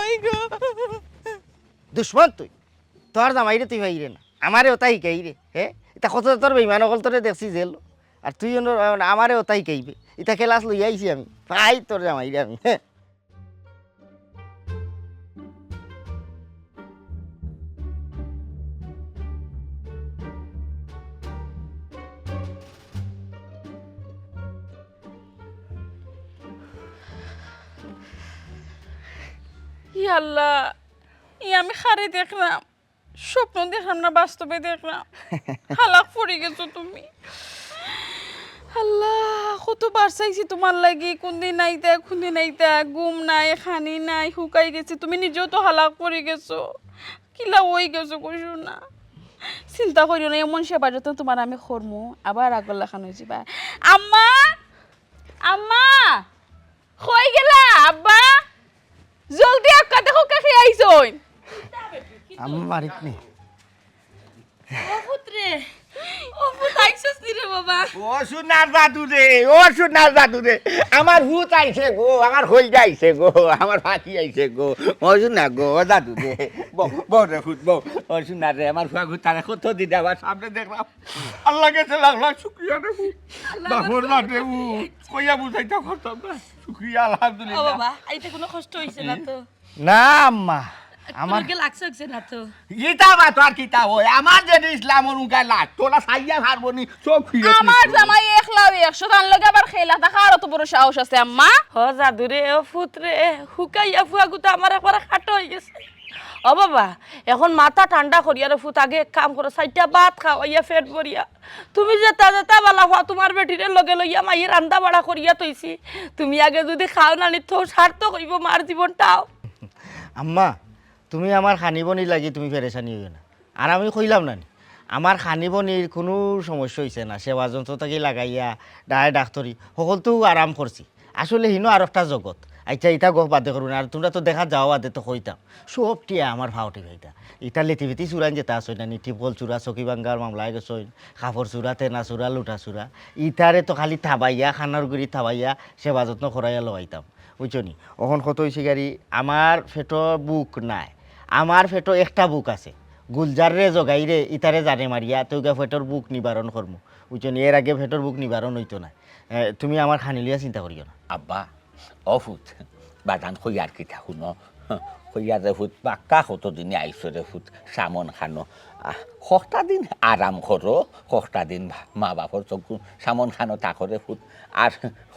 দুশমন তুই, তোর জামাইরে তুই পাইরে না, আমারে অতা হিকাইরে, হে? ইতা কত তোর বেইমান অকল তোরে দেখছি জেল, আর তুই অনো আমারে অতা হিকাইবে, ইতা class লইয়া আইছি আমি, পাই তোর জামাইরে আমি, হে? ইয়া আল্লাহ, ই আমি কারে দেখরাম, স্বপ্ন দেখরাম না বাস্তবে দেখরাম? হালাক পড়ি গেছো তুমি। আল্লাহ, কতবার চাইছি তুমার লাগি, কুনদিন আইতা, কুনদিন আইতা, ঘুম নাই, খানি নাই, হুকাই গেছি, তুমি নিজেও তো হালাক পড়ি গেছো। কিলা অই গেছো কইছো না। চিন্তা করিও না, এমন সেবা যত্ন তুমার আমি করমু, আবার আগর লাখান অই যিবা। আম্মা, আম্মা, কই গেলা আব্বা? জলদি আক্কা, দেখো কে কে আইছইন। আম্মা বাড়িত নি? ও পুত রে, ও পুত আইছস নি রে বাবা? ও সোনার জাদু রে, ও সোনার জাদু রে, আমার পুত আইছে গো, আমার কইলজা আইছে গো, আমার পাখি আইছে গো, ও সোনা গো, ও জাদু রে, বউ, বউ রে পুত, বউ, ও সোনা রে, আমার পুয়া গুতারে কত দিন আমার সামনে দেখলাম, আল্লার গেছে লাখ লাখ শুকরিয়া রে পুত। আল্লার বাপর গেছে লাখ রে পুত। কইয়া বুঝাইতাম পারতাম না। শুকরিয়া, ও আলহামদুলিল্লাহ। বাবা, আইতে কুনু কষ্ট অইছে না তো? না আম্মা, আমার কুনু লাগছে অইছে না তো? ইতা বা তো আর কিতা অয়? আমার যে ইসলামর উগায় লাগ, তোরা সাইয়া পারবো নি, চোখ ফিরে আমার জামাই একলাউ একশো, তান লগে আবার খেলা থাকা, আর অত বড় সাহস আছে আম্মা? হ জাদু রে, ও পুত রে, হুকাইয়া পুয়া গুতা আমার একবারে খাটো অই গেছে। ও বাবা, এখন মাথা ঠান্ডা করিয়া রে পুত, আগে এক কাম করো, চাইরটা ভাত খাও, আইয়া পেট ভরিয়া। তুমি যেতা যেতা বালা পাও, তুমার বেটিরে লগে লইয়া মাইয়ে রান্দা বাড়া করিয়া থইছি। তুমি আগে যুদি খাও না নি, তো সার্থক অইবো মার জীবনটাও। আম্মা, তুমি আমার খানি বনি লাগি তুমি পেরেশানি অইও না। আর আমি কইলাম না নি, আমার খানি বনির কুনু সমস্যা অইছে না। সেবা যন্ত্র থাকি লাগাইয়া, ডায় ডাক্তরি, হকলতু আরাম করছি। আসলে হিনো আর একটা জগত। আইচ্ছা, ইতা গফ বাদে করুন। আর তুমরা তো দেখা যাওয়া বাদে তো কইতাম। সব টিয়া আমার ফাওটি খাইতা। ইতা লেতিফেতি চুরাইন যেতা আছে না নি, টিপকল চুরা, চকি ভাঙ্গার মামলায় গেছইন, কাপড় চুরা, তেনা চুরা, লুটা চুরা। ইতারে তো খালি থাবাইয়া, খানার গুড়ি থাবাইয়া, সেবা যত্ন করাইয়া লওয়াইতাম। বুঝছো নি? অখন কত অইছে গাড়ি, আমার পেটো ভুক নাই। আমার পেটো একটা ভুক আছে। গুলজাররে জগাইরে, ইতারে জানে মারিয়া, তো গা পেটর ভুক নিবারণ করমু। বুঝছো নি? এর আগে পেটর ভুক নিবারণ অইতো না। এ, তুমি আমার খানি লইয়া চিন্তা করিও না। আব্বা, ও পুত, বাজান কইয়ার কিতা হুনো? কইয়ার রে পুত, বাক্কা কতদিনে আইছো রে পুত, সামন খানো। আহ, কতটা দিন আরাম করো, কতটা দিন মা বাপর চক্ষু সামন খানো থাকো রে পুত। আর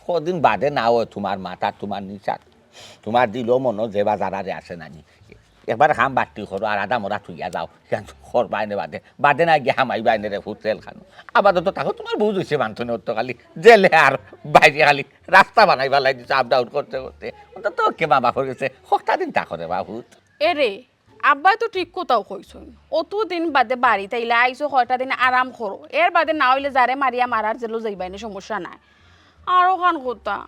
কদিন বাদে না অয় তুমার মাথা, তুমার নিশা, তুমার দিলো মনো যে বাজারারে আছে নানি। একবার কাম বাট্টি করো আর আধা মরা থুইয়া যাও। কেন করবায় নে বাদে? বাদে না গিয়া হামাইবায় নে রে পুত জেল খানো। আপাতত থাকো, তুমার বউ অইছে মানতো নে অত খালি। জেলে আর বাইরে খালি রাস্তা বানাই ফালাই দিছে, up down করতে করতে। অন্তত কে মা বাপর গেছে কতটা দিন থাকো রে বা পুত। এরে, আব্বায় তো ঠিক কথাউ কইছইন। অতদিন বাদে বাড়িত আইলা, আইছো কয়টা দিন আরাম করো। এর বাদে না অইলে যারে মারিয়া মারার জেলো যাইবায় নে, সমস্যা নাই। আর অখান কথা,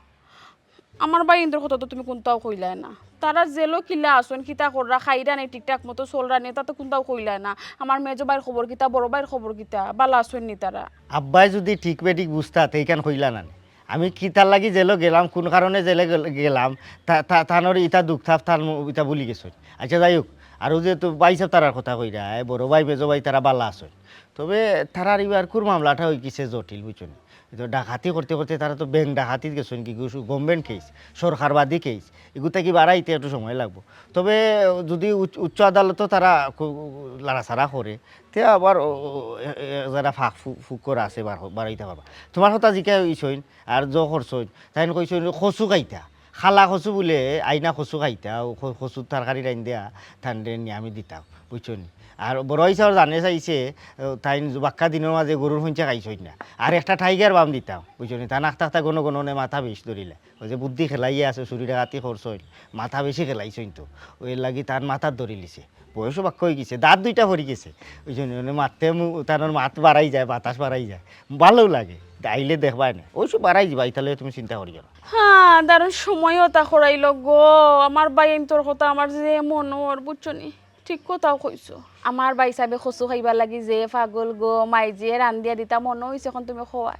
আমার ভাইয়াইন্তর কথা তো তুমি কুন্তাউ কইলায় না। তারা জেলো কিলা আছইন, কিতা কররা, খাইরা নি, ঠিকঠাক মতো চলরা নি, তা তো কুন্তাউ কইলায় না। আমার মেজো ভাইর খবর কিতা, বড় ভাইর খবর কিতা, বালা আছইন নি তারা? আব্বায় যুদি ঠিক বেঠিক বুঝতা, তে ইখান কইলা না নি। আমি কিতার লাগি জেলো গেলাম, কুন কারণে জেলো গেল-, গেলাম, তা-, তা-, তানর ইতা দুখ থাপ, তান মু-, ইতা ভুলি গেছইন। আইচ্ছা, যাই হউক, আর অউ যে তো ভাইসাব তারার কথা কইরা, এ, বড় ভাই, মেজো ভাই, তারা বালা আছইন। তবে তারার ইবার কুর মামলাটা অই গেছে জটিল, বুঝছো নি? তো ডাকাতি করতে করতে তারা তো ব্যাংক ডাকাতিত গেছইন কি, ঘুষ, government case, সরকারবাদী case, ইগু থাকি বারাইতে একটু সময় লাগবো। তবে যুদি উচ্চ, উচ্চ আদালতো তারা কু-, লাড়াছাড়া করে, তে আবার ও, ও, এ, এ, যারা ফাঁক ফু-, ফুক করা আছে, বার হ-, বারাইতা পারবা। তুমার কথা জিকাইছইন আর জো করছইন, তাইন কইছইন কচু খাইতা, খালা কচু বুলে, আইনা কচু খাইতা, অউ খ-, কচুর তরকারি রাইন্দিয়া তানরে নি আমি দিতাম, বুঝছো নি? আর বড় ভাইসাবর জানে চাইছে, ও, তাইন বাক্কা দিনর মাঝে গরুর ফইঞ্চা খাইছইন না। আর একটা tiger balm দিতাম, বুঝছো নি? তান আখতা আখতা ঘন ঘন অনে মাথা বেশ ধরিলা। অউ যে বুদ্ধি খেলাইয়া আছে, চুরি ডাকাতি করছইন, মাথা বেশি খেলাইছইন তো। অউ এর লাগি তান মাথাত ধরিলিছে। বয়সও বাক্কা অই গেছে, দাঁত দুইটা পড়ি গেছে। অউ জন্য অনে মাততে মু-, তানর মাত বারাই যায়, বাতাস বারাই যায়। ভালাউ লাগে। আইলে দেখবায় নে। অউ সব বারাই যিবা, ইতা লইয়া তুমি চিন্তা করিও না। হ্যাঁ, দারুণ সময় অতা করাইলো গো। আমার ভাইয়াইন্তর কথা আমার যে মনো অর, বুঝছো নি? ঠিক কথাউ কইছো। আমার ভাইসাবে কচু খাইবার লাগি যে পাগল গো, মাইজিয়ে রান্দিয়া দিতা মনো অইছে, অখন তুমি খোয়ায়।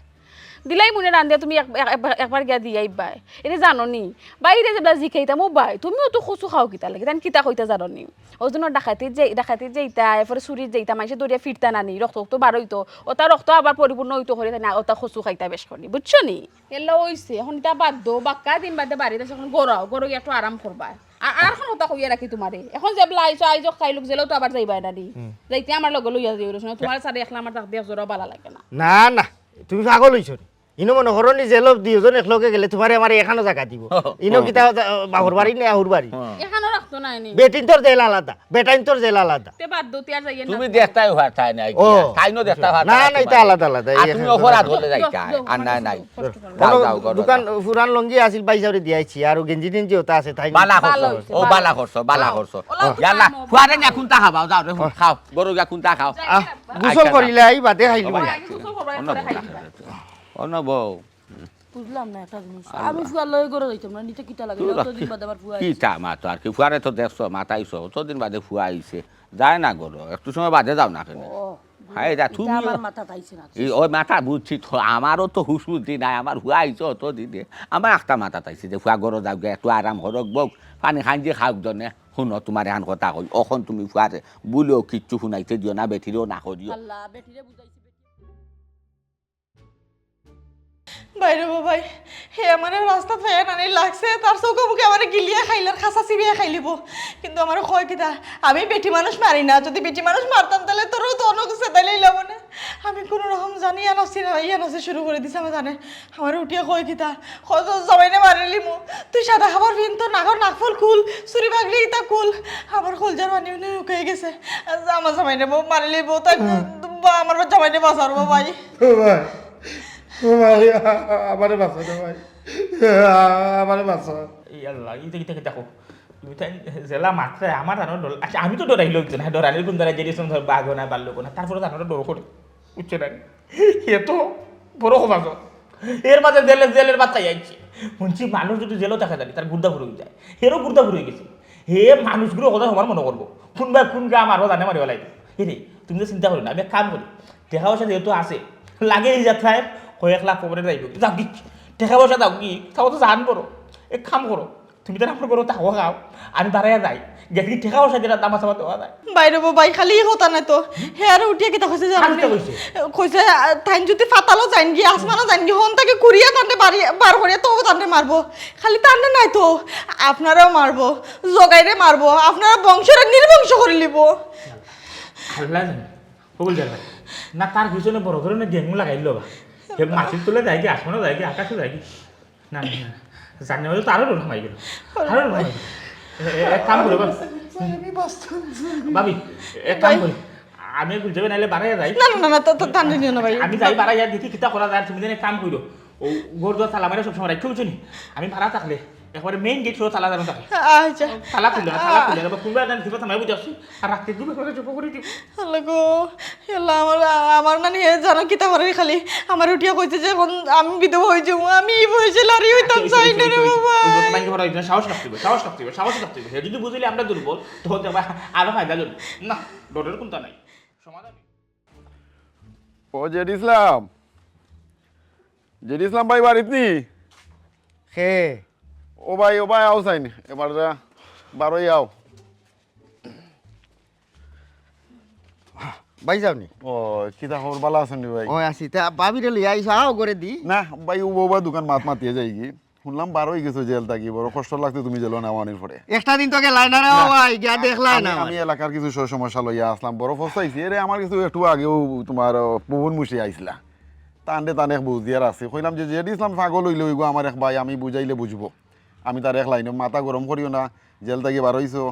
দিলাই মনে রান্দিয়া তুমি এক-, এক-, একবার, একবার গিয়া দিয়া আইবায়। এরে জানো নি, বাইরে যেবলা জিকাইতাম, "ও ভাই, তুমিও তো কচু খাও কিতার লাগি?" তাইন কিতা কইতা জানো নি? অউ জন্য ডাকাতিত যে, ডাকাতিত যেইতা, এরপরে চুরিত যেইতা, মাইনষে ধরিয়া ফিরতা না নি, রক্ত রক্ত বারইতো, অতা রক্ত আবার পরিপূর্ণ অইতো করি, তাইন অতা কচু খাইতা বেশ করি, বুঝছো নি? এলা অইছে, অখন ইতা বাদ দেও, বাক্কা দিন বাদে বাড়িত আইছো, অখন ঘুরাও, ঘুরাও গিয়া একটু আরাম করবায়। আর, আর অখন কথা কইয়া রাখি তুমারে। অখন যেবলা আইছো, আইজ অউক কাইল অউক, জেলো তো আবার যাইবায় না নি। হুম। যাইতে আমার লগে লইয়া যাইও রে, তুমারে ছাড়া একলা আমার থাকতে এক জোড়াও বালা লাগে না। না, না, তুমি পাগল অইছো নি? ইনো মনো করো নি জেলো দুইজন একলগে গেলে তুমারে আমারে এখানো জাগা দিবো। ইনো কিতা, বাপর বাড়ি নি আহুর বাড়ি? এখানো রাখ- তো নাই নি। বেটিন্তর জেল আলাদা, বেটাইন্তর জেল আলাদা। তে বাদ দেও, তে আর যাইয়েন না। তুমি দেখতায় পারতায় না ও। গিয়া, তাইনও দেখতায় পারতা না, না, না, ইতা তোমার। আলাদা আলাদা। আর এই তুমি একটা অপরাধ করলে যাইতায়। যাও, আর না, নাই। কষ্ট করো না। যাও, যাও, করো, দোকান যাও। পুরান লুঙ্গি আছিল, ভাইসাবরে দিয়াইছি, আর ও গেঞ্জি টেঞ্জি ওটা আছে, তাই না? বালা করছো, ভালা অইছে, ও ভালা ভালা। করছো, বালা করছো। ওলা, ওলা, ইয়াল্লা, খাও, ফুয়ারে নিয়া কুন্তা খাবাও, যাও রে, খাও। বড় গিয়া কুন্তা খাও। যাও, আহ, যাও। গোসল করিলাই, বাদে খাইলি ও ভাই। আগে গোসল করবা, অন্য এরপরে বউ খাইবা। অন্য বউ। বুঝলাম না একটা জিনিস। আল্লাহ। আমি ফুয়ার লগে ঘরো যাইতাম না, নিতে কিতা লাগে? তুই অতদিন বাদে আমার ফুয়া আইছে। কিতা মা তো আর কি, ফুয়ারে তো দেখছো, মাতাইছো, অতদিন বাদে ফুয়া আইছে। যায় না ঘরো, একটু সময় বাদে যাও না কেনে? ও, হায়, এটা এটা তুমি আমার মাথাত আইছে না। এই, ওই মাথা বুঝছি তো, আমারও তো হুশ বুদ্ধি নাই, আমার ফুয়া আইছে অতদিনে। আমার একটা মাথাত আইছে যে ফুয়া ঘরো যাউক গিয়া, একটু আরাম করউক বউক, পানি খাইন যে খাউক জনে। হুনো, তোমার এখান কথা কই, অখন তুমি ফুয়ারে বুলেও কিচ্ছু হুনাইতে দিও না, বেটিরেও না করিও। আল্লাহ, বেটিরে বুঝাইছি, বেটি। বাইরে বাবাই, হে আমারে রাস্তাত পাইয়া নানি লাগছে, তার চোখে মুখে আমারে গিলিয়া খাইলার, খাসা চিবিয়া খাইলিবো। কিন্তু আমারে কয় কিতা, আমি বেটি মানুষ মারি না, যদি বেটি মানুষ মারতাম তাইলে তোরও তো অন্য কিছু তাইলে ইলাম না। আমি কোনো রকম জানি ইয়া নাচি না, ইয়া নাচি শুরু করি দিছে, আমি জানে। আমারে উঠিয়া কয় কিতা, কয়, "তোর জামাইরে মারিলিমু, তুই সাদা কাপড় পিন, তোর নাকর নাকফুল খুল, চুরি পাগড়ি ইতা খুল।" আমার কলজার পানি উনি উকাই গেছে। আমার জামাইরে বউ মারিলিবো, তাই আমার জামাইরে বাঁচার বাবাই। ও ভাই, ও ভাই, আ-, আ-, আমারে বাঁচাও রে ভাই। আ-, আমারে বাঁচাও। এই আল্লাহ, ইতা কিতা কিতা কও? তুমি তাই জেলা মাত্রায় আমার জানো ডর। আচ্ছা, আমি তো ডরাইলে অইতো না, ডরানির কোন দ্বারা জেডিএস বাঘ না, বাল্লুক না, তারপরে জানো ডর করে। বুঝছো না? এ তো বড় খবর। এর মাঝে জেলে, জেলের বাচ্চা আইছে। শুনছি মানুষ যদি জেলও থাকে জানি, তার গুর্দা ফুরই যায়। হেরও গুর্দা ফুরই গেছে। হে মানুষগুলো কথা সবার মনে করবো। কোন ভাই কোন গা মারবো জানে মারিবা লাগবে। এ রে, তুমি তো চিন্তা করো না, আমি এক কাম করি। টেকা পয়সা যেহেতু আছে, লাগে এই যাত্রায় কয়েক লাখ কবরে যাইব। যাও কি? টেকা পয়সা দাও কি? তাও তো জান বড়। এক কাম করো, তুমি তো আমার ঘরো থাকো খাও, আমি বাড়াইয়া যাই। গেছি টেকা পয়সা যেটা দাম আছে, আমার দেওয়া যায়। বাইরে বউ ভাই, খালি ই কথা না তো। হে আর উঠিয়া কিতা কইছে জানো আর কিতা নি? কইছে? কইছে, আ, তাইন যদি ফাতালো যাইন গি, আসমানো যাইন গি, হন তাকে কুড়িয়া তান্ডে বাড়ি, বার করিয়া তো তান্ডে মারবো। খালি তান্ডে নাই তো, আপনারাও মারবো, জগাইরে মারবো, আপনারা বংশরে নির্বংশ করে লিবো। আল্লাহ জানে। কবুল জানে। না, তার পিছনে বড় ধরনের গেঙ্গু লাগাইল বা। হে মাটির তলে যায় কি, আসমানো যায় কি, আকাশে যায় কি? না, না, না। জানি না, তো আরো ডর হামাই গেল। আরো ডর হামাই গেল। এ, এ, এক কাম করো, বা-, আমি বাঁচতাম চাই। ভাবি, এক কাম ভাই। করি। আমি গুলজাবে নাইলে বাড়াইয়া যাই। না, না, না, না, তা, তা, তান্ডে নিও না ভাই। আমি যাই বাড়াইয়া দেখি কিতা করা যায়, তুমি যেন এক কাম করো। ও ঘর দুয়ার তালা মারা সবসময় রাখতে বুঝছো নি? আমি ভাড়া থাকলে একবারে মেইন গেট সহ তালা জানো থাকে। আচ্ছা। তালা খুলে, তালা খুলে, আবার খুলবে না, দিবা থামাই বুঝে আসছি। আর রাত্রে ঘুমে করে চুপ করে দিব। আল্লাহ গো, আল্লাহ, আমার, আমার নানি হে জানো কিতা করে খালি? আমার উঠিয়া কইছে যে এখন আমি বিধবা হয়ে যাবো, আমি এই বয়সে লাড়ি হইতাম আচ্ছা, চাই ওই, না ওই, রে ওই, বাবা। ওই, ওই, ওই, ওই, সাহস রাখতে হবে, সাহস রাখতে হবে, সাহস রাখতে হবে। হে যদি বুঝিলে আমরা দুর্বল, তখন তো আবার আরো ফায়দা লইব। না, ডরের কোনটা নাই। সমাধান। ও জেড ইসলাম, জেড ইসলাম ভাই বাড়িত নি? খে? ও ভাই, ও ভাই, আও চাইন, এবার যা, বারোই আও। ভাই যাওনি? ও, কিতা খবর, ভালা আছইন নি ভাই? ও, আছি। তা ভাবিরে লইয়া আইছো, আও ঘরে দি। না, ভাই, ও বউবা দোকান মাত মাতিয়ে যাইগি। শুনলাম বার অই গেছো জেল থাকি, বড় কষ্ট লাগছে তুমি জেলো নেওয়ানির পরে। একটা দিন তো গেলায় না রে না, ভাই, গিয়া আমি, দেখলায় আমি, না আমি আমারে। এলাকার কিছু স-, সমস্যা লইয়া আসলাম, বড় ফসাইছি। এরে আমার কিছু একটু আগেও তোমার, আহ, পবন মুশি আইছিলা। তানরে তানে এক বুঝ দিয়া রাখছি। কইলাম যে জেড ইসলাম পাগল অইলে অইগো আমার এক ভাই, আমি বুঝাইলে বুঝবো। আমি তার এক লাইনে মাথা গরম করিও না, জেল থাকি বার অইছো,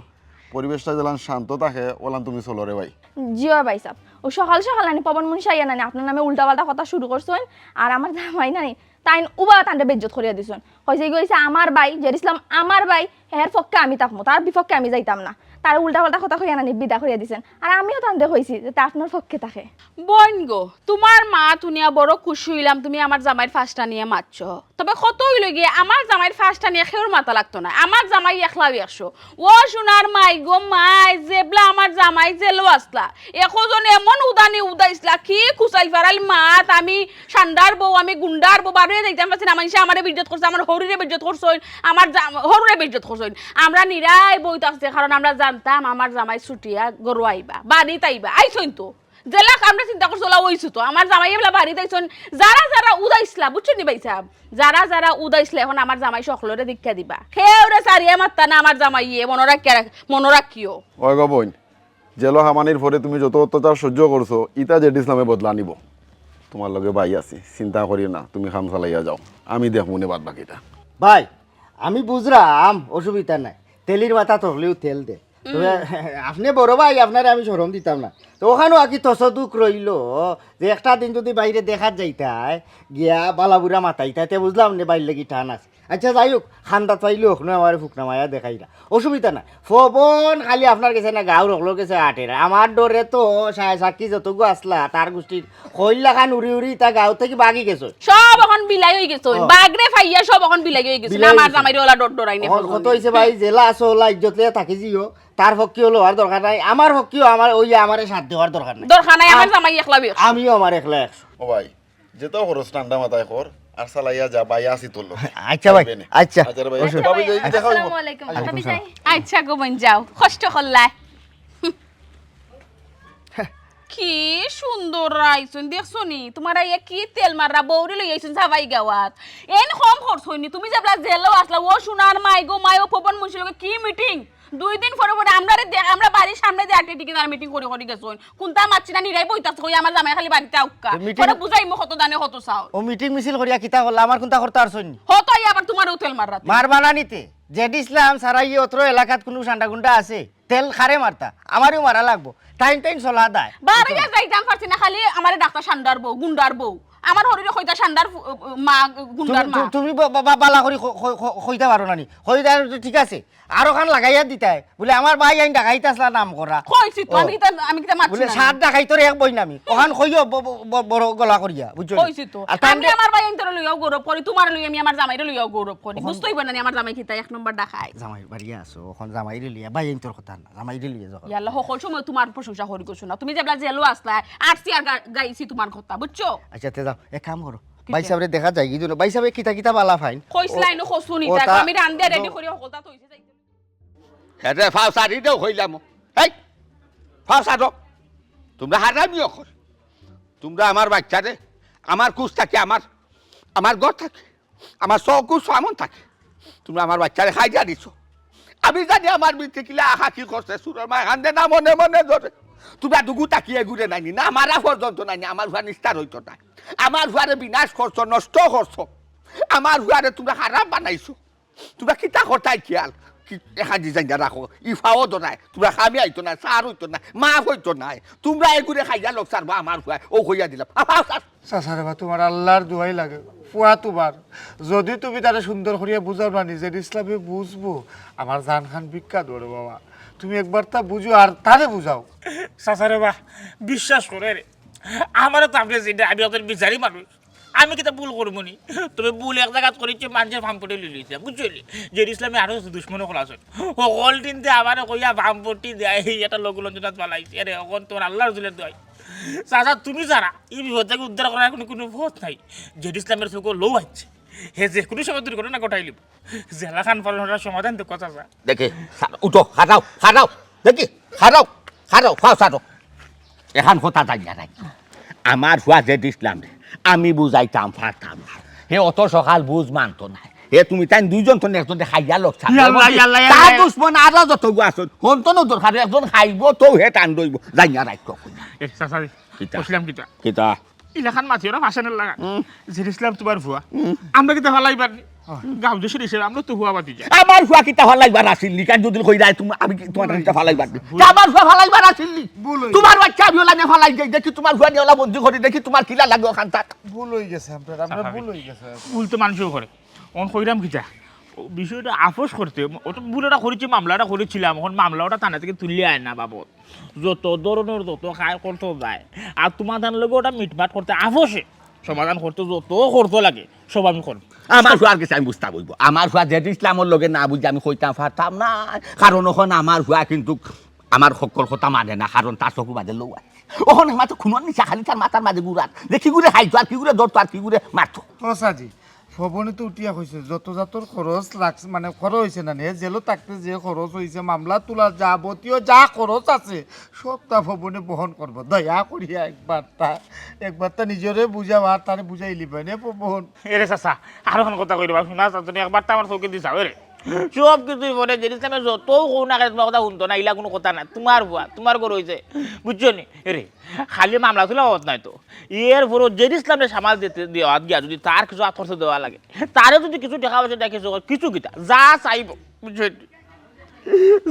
পরিবেশটা যেলান শান্ত থাকে, ওলান তুমি চলো রে ভাই। জি অয় ভাই সাব, ও সকাল সকাল নানি পবন মুন্সি আইয়া নানি আপনার নামে উল্টাপাল্টা কথা শুরু করছইন, আর আমার জামাই নানি তাইন উবা তানরে বেইজ্জত করিয়া দিছইন। কইছে কি কইছে, "আমার ভাই, জেড ইসলাম আমার ভাই, এর পক্ষে আমি থাকমু, তার বিপক্ষে আমি যাইতাম না।" তার উল্টাপাল্টা কথা কইয়া নানি বিদা করিয়া দিছইন। আর আমিও তানরে কইছি যে তা আপনার পক্ষে থাকে। বইন গো, তোমার মাত হুনিয়া বড় খুশি অইলাম, তুমি আমার জামাইর ফাঁসটা নিয়া মাতছো। তবে কত অইলো গিয়া, আমার জামাইর ফাঁসটা নিয়া কেউর মাতা লাগতো না, আমার জামাই একলাউ একশো। ও সোনার মাই গো মাই, যেবলা আমার জামাই জেলো আছলা, একজন এমন উদানি উদাইছলা, কি কুচাইল ফারাইল মাত, আমি সান্ডার বউ, আমি গুন্ডার বউ, বারইয়া যাইতাম পারছি না, মানষে আমারে বেইজ্জত করছে, আমার হউররে বেইজ্জত করছইন, আমার জা-, হউররে বেইজ্জত করছইন। আমরা নিরাই বই থাকছে, কারণ আমরা জানতাম আমার জামাই ছুটিয়া ঘরো আইবা, বাড়িত আইবা, আইছইন তো। যেলা আমরা চিন্তা করছি, ওলা অইছে তো। আমার জামাই এবলা বাড়িত আইছইন, যারা যারা উদাইছলা, বুঝছইন নি ভাই সাব? যারা যারা উদাইছলা, এখন আমার জামাই সকলরে দীক্ষা দিবা। কেউরে সারিয়া মাত্তা না আমার জামাইয়ে, মনো রাখিয়া রাখ-, মনো রাখিও। ওই গো বইন, জেলো হামানির পরে তুমি যত অত্যাচার সহ্য করছো, ইতা জেড ইসলামে বদলা নিবো। তোমার লগে ভাই আছি, চিন্তা করিও না, তুমি কাম চালাইয়া যাও, আমি দেখমুনে বাদ বাকিটা। ভাই, আমি বুঝরাম, অসুবিধা নাই। তেলির মাথা তকলেও তেল দে। তবে আপনে বড় ভাই, আপনারে আমি শরম দিতাম না। তো অখানও আকি তসদুক রইলো যে একটা দিন যুদি বাইরে দেখাত যাইতায়, গিয়া বালা বুরা মাতাইতায়, তে বুঝলাম নে বাইর লাগি টান আছে। আচ্ছা, যাই হোক, খান্দাত পাইলে অখনো আমারে ফুকনা মায়া দেখাইরা, অসুবিধা নাই। ফবন খালি আপনার গেছে না, গাঁওর অকলর গেছে আটের। আমার ডরে তো সায় সাক্ষী যতগু আসলা, তার গুষ্টির খইল্লা খান উড়ি উড়ি তা গাঁও থাকি বাগি গেছে। সব অখন বিলাই অই গেছে। ও। বাগরে ফাইয়া সব অখন বিলাই অই গেছে। বিলাই আমার অই গেছে। জামাইরে ওলা ডর ডরাই নে অখন ফজল কত মিয়া। অইছে ভাই, জেলা আছো, ওলা ইজ্জত লইয়া থাকি যিও। তার পক্ষেও লওয়ার দরকার নাই, আমার পক্ষেও আমার ওই আমারে সাথ দেওয়ার দরকার নাই। দরকার নাই, আমার আম-, জামাই একলা বিয়া। আমিও আমার একলা একশো। ও ভাই, যেতাও খরচ ঠান্ডা মাথায় কর, আর চালাইয়া যা, ভাই আছি তোর লগে। আচ্ছা ভাই, আইবে নে। আচ্ছা। আচ্ছা রে ভাই, আচ্ছা ভাবি ভাই, যাই, দেখা অইবো। আসসালামু আলাইকুম। আচ্ছা, ভাবি যাই। আচ্ছা গো বইন, যাও, কষ্ট করলায়। কি সুন্দর আইছইন, দেখছো নি? তুমার আইয়া কি তেল মাররা, বউরে লই আইছইন সাবাই গাওয়াত। এন কম খরচ অয়নি, তুমি যেবলা জেলো আসলা, ও সোনার মাই গো মাই, ও পবন মুন্সির লগে কি মিটিং? দুই দিন পরে পরে আমরারে দেখ, আমরা বাড়ির সামনে দিয়া আটে টিকে তারা মিটিং করি করি গেছইন। কুনতা মাতছি না, নিরাই বইতাছে, কই আমার জামাই খালি বাড়িতে আউক্কা। তো মিটিং পরে বুঝাইমু কত দানে কত চাউল। ও মিটিং মিছিল করিয়া কিতা করলা? আমার কুনতা করতা পারছইন নি? হতো আইয়া আবার তুমারেও তেল মাররা। মারবা না নিতে? জেড ইসলাম সারাই অত্র এলাকাত কুনু সান্ডা গুন্ডা আছে? তেল খারে মারতা, আমারেও মারা লাগবো। টাইম টাইম চলা দায়। বারইয়া যাইতাম পারছি না, খালি আমারে ডাকতা সান্ডার বউ, গুন্ডার বউ। আমার হরিরে কইতা সান্ডার ফু-, মা, গুন্ডার তুমি, মা। তু-, তুমি বা-, বা-, বা-, বালা করি ক-, ক-, ক-, কইতা পারো না নি? কইতা পারো তো ঠিক আছে। আর অখান লাগাইয়া দিতায়। বুলে, "আমার ভাই আইন ডাকাইত আসলা নাম করা।" কইছি তো, ও। আমি কিতা, আমি কিতা মাতছি বুলে, না? "সাত ডাকাইতর এক বইন আমি।" অখান কইও ব-, ব-, ব-, বড় গলা করিয়া, বুঝছো নি? কইছি তো। আর আমি তানরে আমার ভাই আইনতরে লইয়াও গৌরব করি, তুমারে লইয়া আমি আমার জামাইরে লইয়াও গৌরব করি। অখান বুঝতে অইবো না নি আমার জামাই কিতা এক নম্বর ডাকাইত। জামাইর বাড়ি আছো, অখন জামাইরে লইয়া, ভাই আইনতর কথা না, জামাইরে লইয়া যখন। ইয়াল্লা, হকল সময় তুমার প্রশংসা করি গেছো না। তুমি যেবলা জেলো আসলা, আটছি আর গা-, গাইছি তুমার কথা, বুঝছো? আচ্ছা, তে যাও, এক কাম করো। কিতা? ভাই সাবরে দেখা যায় কি জন্য? ভাই সাবে কিতা কিতা বালা ফাইন? কইছলায় না, কসু নি, ও দেখো, তা আমি রান্ধে রেডি করি হকলতা তো অইছে যাইতে। এরে ফাও সারি দেও কইলাম। এই, ফাও সারো। তুমরা হারামি অকল। তুমরা আমার বাইচ্চারে, আমার কুছ থাকি, আমার, আমার ঘর থাকি, আমার চউখর সামন থাকি তুমরা আমার বাইচ্চারে খাইয়া দিছো। আমি জানি আমার ভিতরে কিলা আশা কি করছে, চুরর মায় কান্দে না মনে মনে ধরে। তুমরা দুগু তাকিয়া ঘুরে নাইনি, না মারা পর্যন্ত নাইনি, আমার ফুয়া নিস্তার অইতো নায়। আমার ফুয়ারে বিনাশ করছো, নষ্ট করছো, আমার ফুয়ারে তুমরা খারাপ বানাইছো। তুমরা কিতা করতায় খেয়াল? কি এখান ডিজাইন রাখো, ই ফাও ধরায়, তুমরা কামে আইতো নায়, সার অইতো নায়, মাফ অইতো নায়। তুমরা এগুরে খাইয়া লোক সারবা আমার ফুয়ায়, অউ কইয়া দিলাম। আফা, আফা। চাচা রে বা, তুমার আল্লার দোয়াই লাগে। ফুয়া তুমার, যুদি তুমি তারে সুন্দর করিয়া বুঝাও না, নিজের ইসলামে বুঝবো। আমার জান খান ভিক্ষা ধরো বাবা, তুমি একবার তা বুঝো আর তারে বুঝাও। চাচা রে বা, বিশ্বাস করে রে, আমারে তো আপনে চিনরা, আমি একজন বিচারি মানুষ। আমি কিতা ভুল করমু নি? তবে ভুল এক জাগাত করিছি, মানষর ফাম পটি লইলিছি, বুঝছো নি? জেড ইসলামে আরো দুশমন অকল আছে, হকল দিন দে আমারে কইয়া ফাম পটি দেয়, এই একটা লোক লঞ্চনাত ফালাইছে। আরে, অখন তুমার আল্লার রসুলর দোয়াই। চাচা, তুমি ছাড়া ই বিপদ থাকি উদ্ধার করার কুনু, কুনু পথ নাই। জেড ইসলামর চউখো লউ আইছে, হে যে কুনু সময় দুর্ঘটনা ঘটাইলিবো। যেলাখান পারো অলাখান সমাধান দেউক্কা চাচা। দেখি, সা-, উঠো, খাড়াও, খাড়াও। দেখি, খাড়াও, খাড়াও, ফাও সারো। এখান কথা জানিয়া নাই। আমার ফুয়া জেড ইসলামরে আমি বুঝাইতাম পারতাম না। হে অত সকাল বুঝ মানতো নায়। হে তুমি তাইন দুইজন তো একজনরে খাইয়া লোক সারো। ইয়াল্লা, ইয়াল্লা, ইয়াল্লা। তার দুশমন আরো যতগু আছইন, হন্তনও দরকার, একজন খাইবো তো হে টান রইবো। জানিয়া রাখো কইয়া। এ, চাচা, কিতা? কইছিলাম কিতা? কিতা? ইলাখান মাতি ওরা ভাষণের লাগা। হুম। জেড ইসলাম তুমার ফুয়া। হুম। আমরা কিতা ফালাইবার নি? গাঁও দেশের হিসেবে আমরা তো ফুয়া বাতি যাই। আমার ফুয়া কিতা ফালাইবার আছিল নি? কার যদি কই যায় তুমি, আমি কি তুমার কিতা ফালাইবার নি? ভুল। তা আমার ফুয়া ফালাইবার আছিল নি? ভুল অই তুমার বাচ্চা আমি ওলা নিয়া ফালাই যাই, দেখি তুমার ফুয়া নিয়া ওলা বন্দি করি, দেখি তুমার কিলা লাগে অখান থাক। ভুল অই গেছে আপনার, আমরা ভুল অই গেছে। ভুল তো মানষেও করে। অন কইরাম কিতা? ও বিষয়টা আপস করতে, অত ভুল একটা করিছি, মামলা একটা করিছিলাম, অখন মামলা ওটা থানা থাকি তুলিয়া আয় না বাবদ। যত ধরনর যত খায় করতো যায়। আর তুমার তান লগে ওটা মিটমাট করতে আপসে সমাধান করতে যত করতো লাগে, সব আমি করমু। আমার ফুয়ার গেছে আমি বুঝতাম অইবো। আমার ফুয়া জেড ইসলামর লগে না বুঝি আমি কইতাম পারতাম না। কারণ অখন আমার ফুয়া কিন্তু আমার হকল কথা মানে না, কারণ তার চউখো বাদে লউ আয়। অখন একমাত্র খুনর নিশা খালি তার মাথার মাঝে ঘুরার। যে কিগুরে খাইতো, আর কিগুরে ধরতো, আর কিগুরে মারতো। ও সাজি, ফবনে তো উঠিয়া কইছে, যত জাতর খরচ লাগছে, মানে, খরচ অইছে না নি, জেলো থাকতে যে খরচ অইছে, মামলা তুলা যাবতীয় যা খরচ আছে, সবতা ফবনে বহন করবো। দয়া করিয়া একবার তা, একবার তা নিজরে বুঝাও, আর তারে বুঝাইলিবায় নে ফবন। এরে চাচা, আরো অখন কথা কইরে বা, হুনা চাচা, তুমি একবার তা আমার চউখেদি চাও, এরে। সব কিছুর পরে জেড ইসলামে যতউ কও না কেনে, তুমার কথা হুনতো না, ইলা কুনু কথা না। তুমার ফুয়া, তুমার ঘর অইছে, বুঝছো নি? এরে, খালি মামলা তুলা অত নায় তো। এর পরও জেড ইসলামরে সামাল দিতে দেওয়াত গিয়া যদি তার কিছু আত খরচ দেওয়া লাগে, তারে যদি কিছু টেকা পয়সা দেয়, কিছু, কিছু কিতা, যা চাইবো, বুঝছো নি?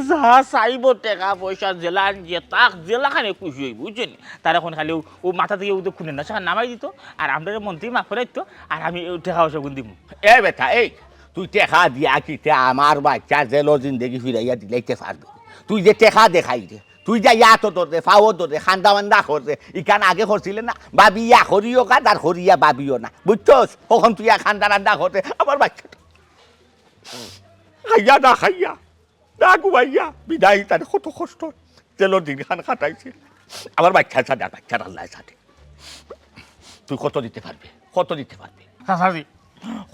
যা চাইবো টেকা পয়সা, যেলান যে তাক, যেলাখানে খুশি অইবো, বুঝছইন নি? তার অখন খালি অউ, অউ মাথা থাকি অউ তো খুনের নেশা নামাই দিতো, আর আমরারে মন্ত্রী মাফ করাইতো, আর আমি অউ টেকা পয়সাগুন দিমু। এ বেটা, এই, তুই টেকা দিয়া কিতা আমার বাইচ্চার জেলর জিন্দেগি ফিরাইয়া দিলাইতে পারবে? তুই যে টেকা দেখাইরে, তুই যে ইয়াতো ধররে, ফাও ধররে, খান্দা মান্দা কররে, ইখান আগে করছিলে না? ভাবিয়া করিও কাজ আর করিয়া ভাবিও না, বুঝছস? অখন তুই ইয়া খান্দা মান্দা কররে, আমার বাইচ্চাটা খাইয়া না খাইয়া, না ঘুমাইয়া, বিদায় তার কত কষ্ট, জেলর দিনখান কাটাইছে। আমার বাইচ্চার সাথে আর বাইচ্চার আল্লাহর সাথে। তুই কত দিতে পারবে? কত দিতে পারবে? চাচাজি,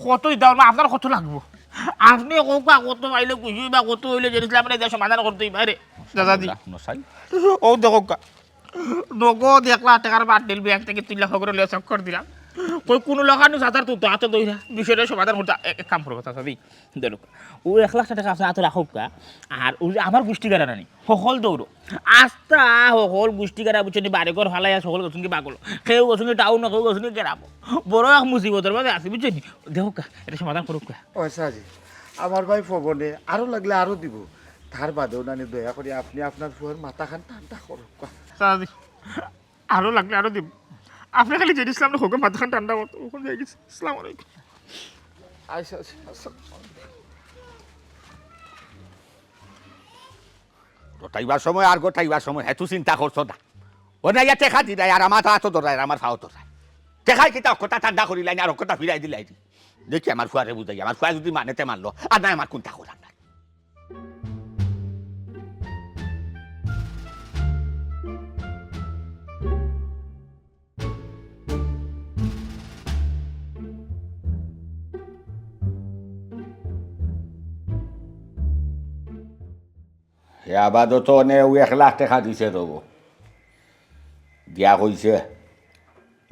কত দিতে পারবো? আপনার কত লাগবো? আপনে কউক্কা, কত পাইলে খুশি অইবা, কত অইলে জিনিস আমরা এটা সমাধান করতে অইবা রে, চাচাজি। রাখ, নসাই। অউ দেখউক্কা, নগদ এক লাখ টেকার বান্ডিল ব্যাংক থাকি তুলিয়া হগরে লইয়া চক্কর দিলাম। কই কুনু লাখান নু চাচার তুই তো আতো ধইরা বিষয়টা সমাধান করতে, এক, এক কাম করউক্কা, চাচাজি। ধরউক্কা, অউ এক লাখ টেকা আপনার আতো রাখউক্কা, আর অউ যে আমার গুষ্টিগারা নানি, হকল দৌড়ো। আস্তা হকল গুষ্টিগারা, বুঝছইন নি, বাড়িঘর ফালাইয়া হকল গেছইন গি পাগলো। কেউ গেছইন গি টাউনো, কেউ গেছইন গি গ্রামো। বড় এক মুসিবতর মাঝে আছি, বুঝছইন নি? দেখউক্কা, এটা সমাধান করউক্কা। ও চাচাজি, আমার ভাই পবনে আরো লাগলে আরো দিবো। তার বাদেও নানি দয়া করি আপনে আপনার ফুয়ার মাথাখান ঠান্ডা করউক্কা। চাচাজি, আরো লাগলে আরো দিমু। আপনে খালি জিনিস আমরার হগর মাথাখান ঠান্ডা করতো, অখন যাই গেছি। আসসালামু আলাইকুম। আচ্ছা, আচ্ছা, আচ্ছা। গোটাইবার সময় আর গোটাইবার সময়, হেতু চিন্তা করছো না। ও না, ইয়া টেকা দিলাই, আর আমার আতো ধরায়, আর আমার ফাও ধরায়। টেকায় কিতা অক্ষতা ঠান্ডা করিলাই না, আর অক্ষতা ফিরাই দিলাই নি। দেখি আমার ফুয়ারে বুঝাই, আমার ফুয়া যদি মানে তে মানলো, আর নায় আমার কুন্তা করার নাই। হে আপাতত অনে অউ এক লাখ টেকা দিছে রবো। দিয়া কইছে,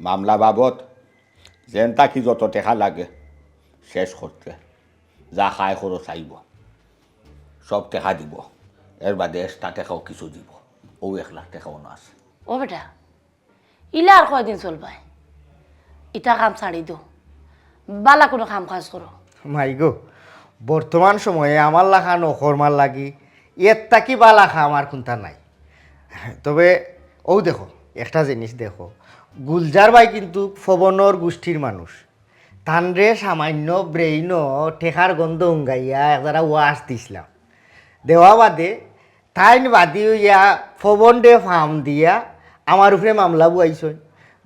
মামলা বাবদ যেন থাকি যত টেকা লাগে শেষ করতে, যা খায় খরচ আইবো, সব টেকা দিবো। এর বাদে extra টেকাও কিছু দিবো। অউ এক লাখ টেকা অনো আছে। ও বেটা, ইলা আর কয়দিন চলবায়? ইতা কাম ছাড়ি দেও, বালা কুনু কাম কাজ করো। মাই গো, বর্তমান সময়ে আমার লাখান অকর্মার লাগি এর থাকি বালা কাম আর কুন্তা নাই। তবে অউ দেখো, একটা জিনিস দেখো, গুলজার ভাই কিন্তু পবনর গুষ্টির মানুষ। তানরে সামান্য brain-ও টেকার গন্ধ হুঙ্গাইয়া একজারা wash দিছলাম। দেওয়া বাদে তাইন বাদী অইয়া পবনরে ফাম দিয়া আমার উপরে মামলা বওয়াইছইন।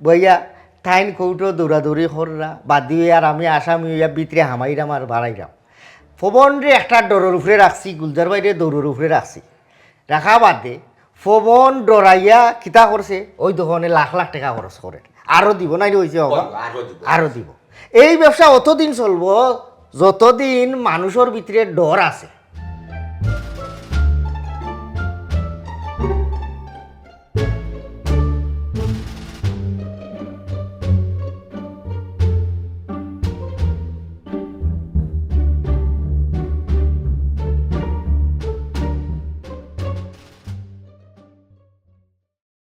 বওয়াইয়া তাইন কোর্টো দৌড়াদৌড়ি কররা, বাদী অইয়া আর আমি আসামি অইয়া ভিতরে হামাইরাম আর বারাইরাম। পবনরে একটা ডরর উপরে রাখছি, গুলজার ভাইরে দৌড়র উপরে রাখছি। রাখা বাদে পবন ডরাইয়া কিতা করছে, অউ দেখো অনে লাখ লাখ টেকা খরচ করের। আরো দিবো, নাইলে অইছে? অইবো, আরো দিবো। আরো দিবো। এই ব্যবসা অতদিন চলবো, যতদিন মানুষর ভিতরে ডর আছে।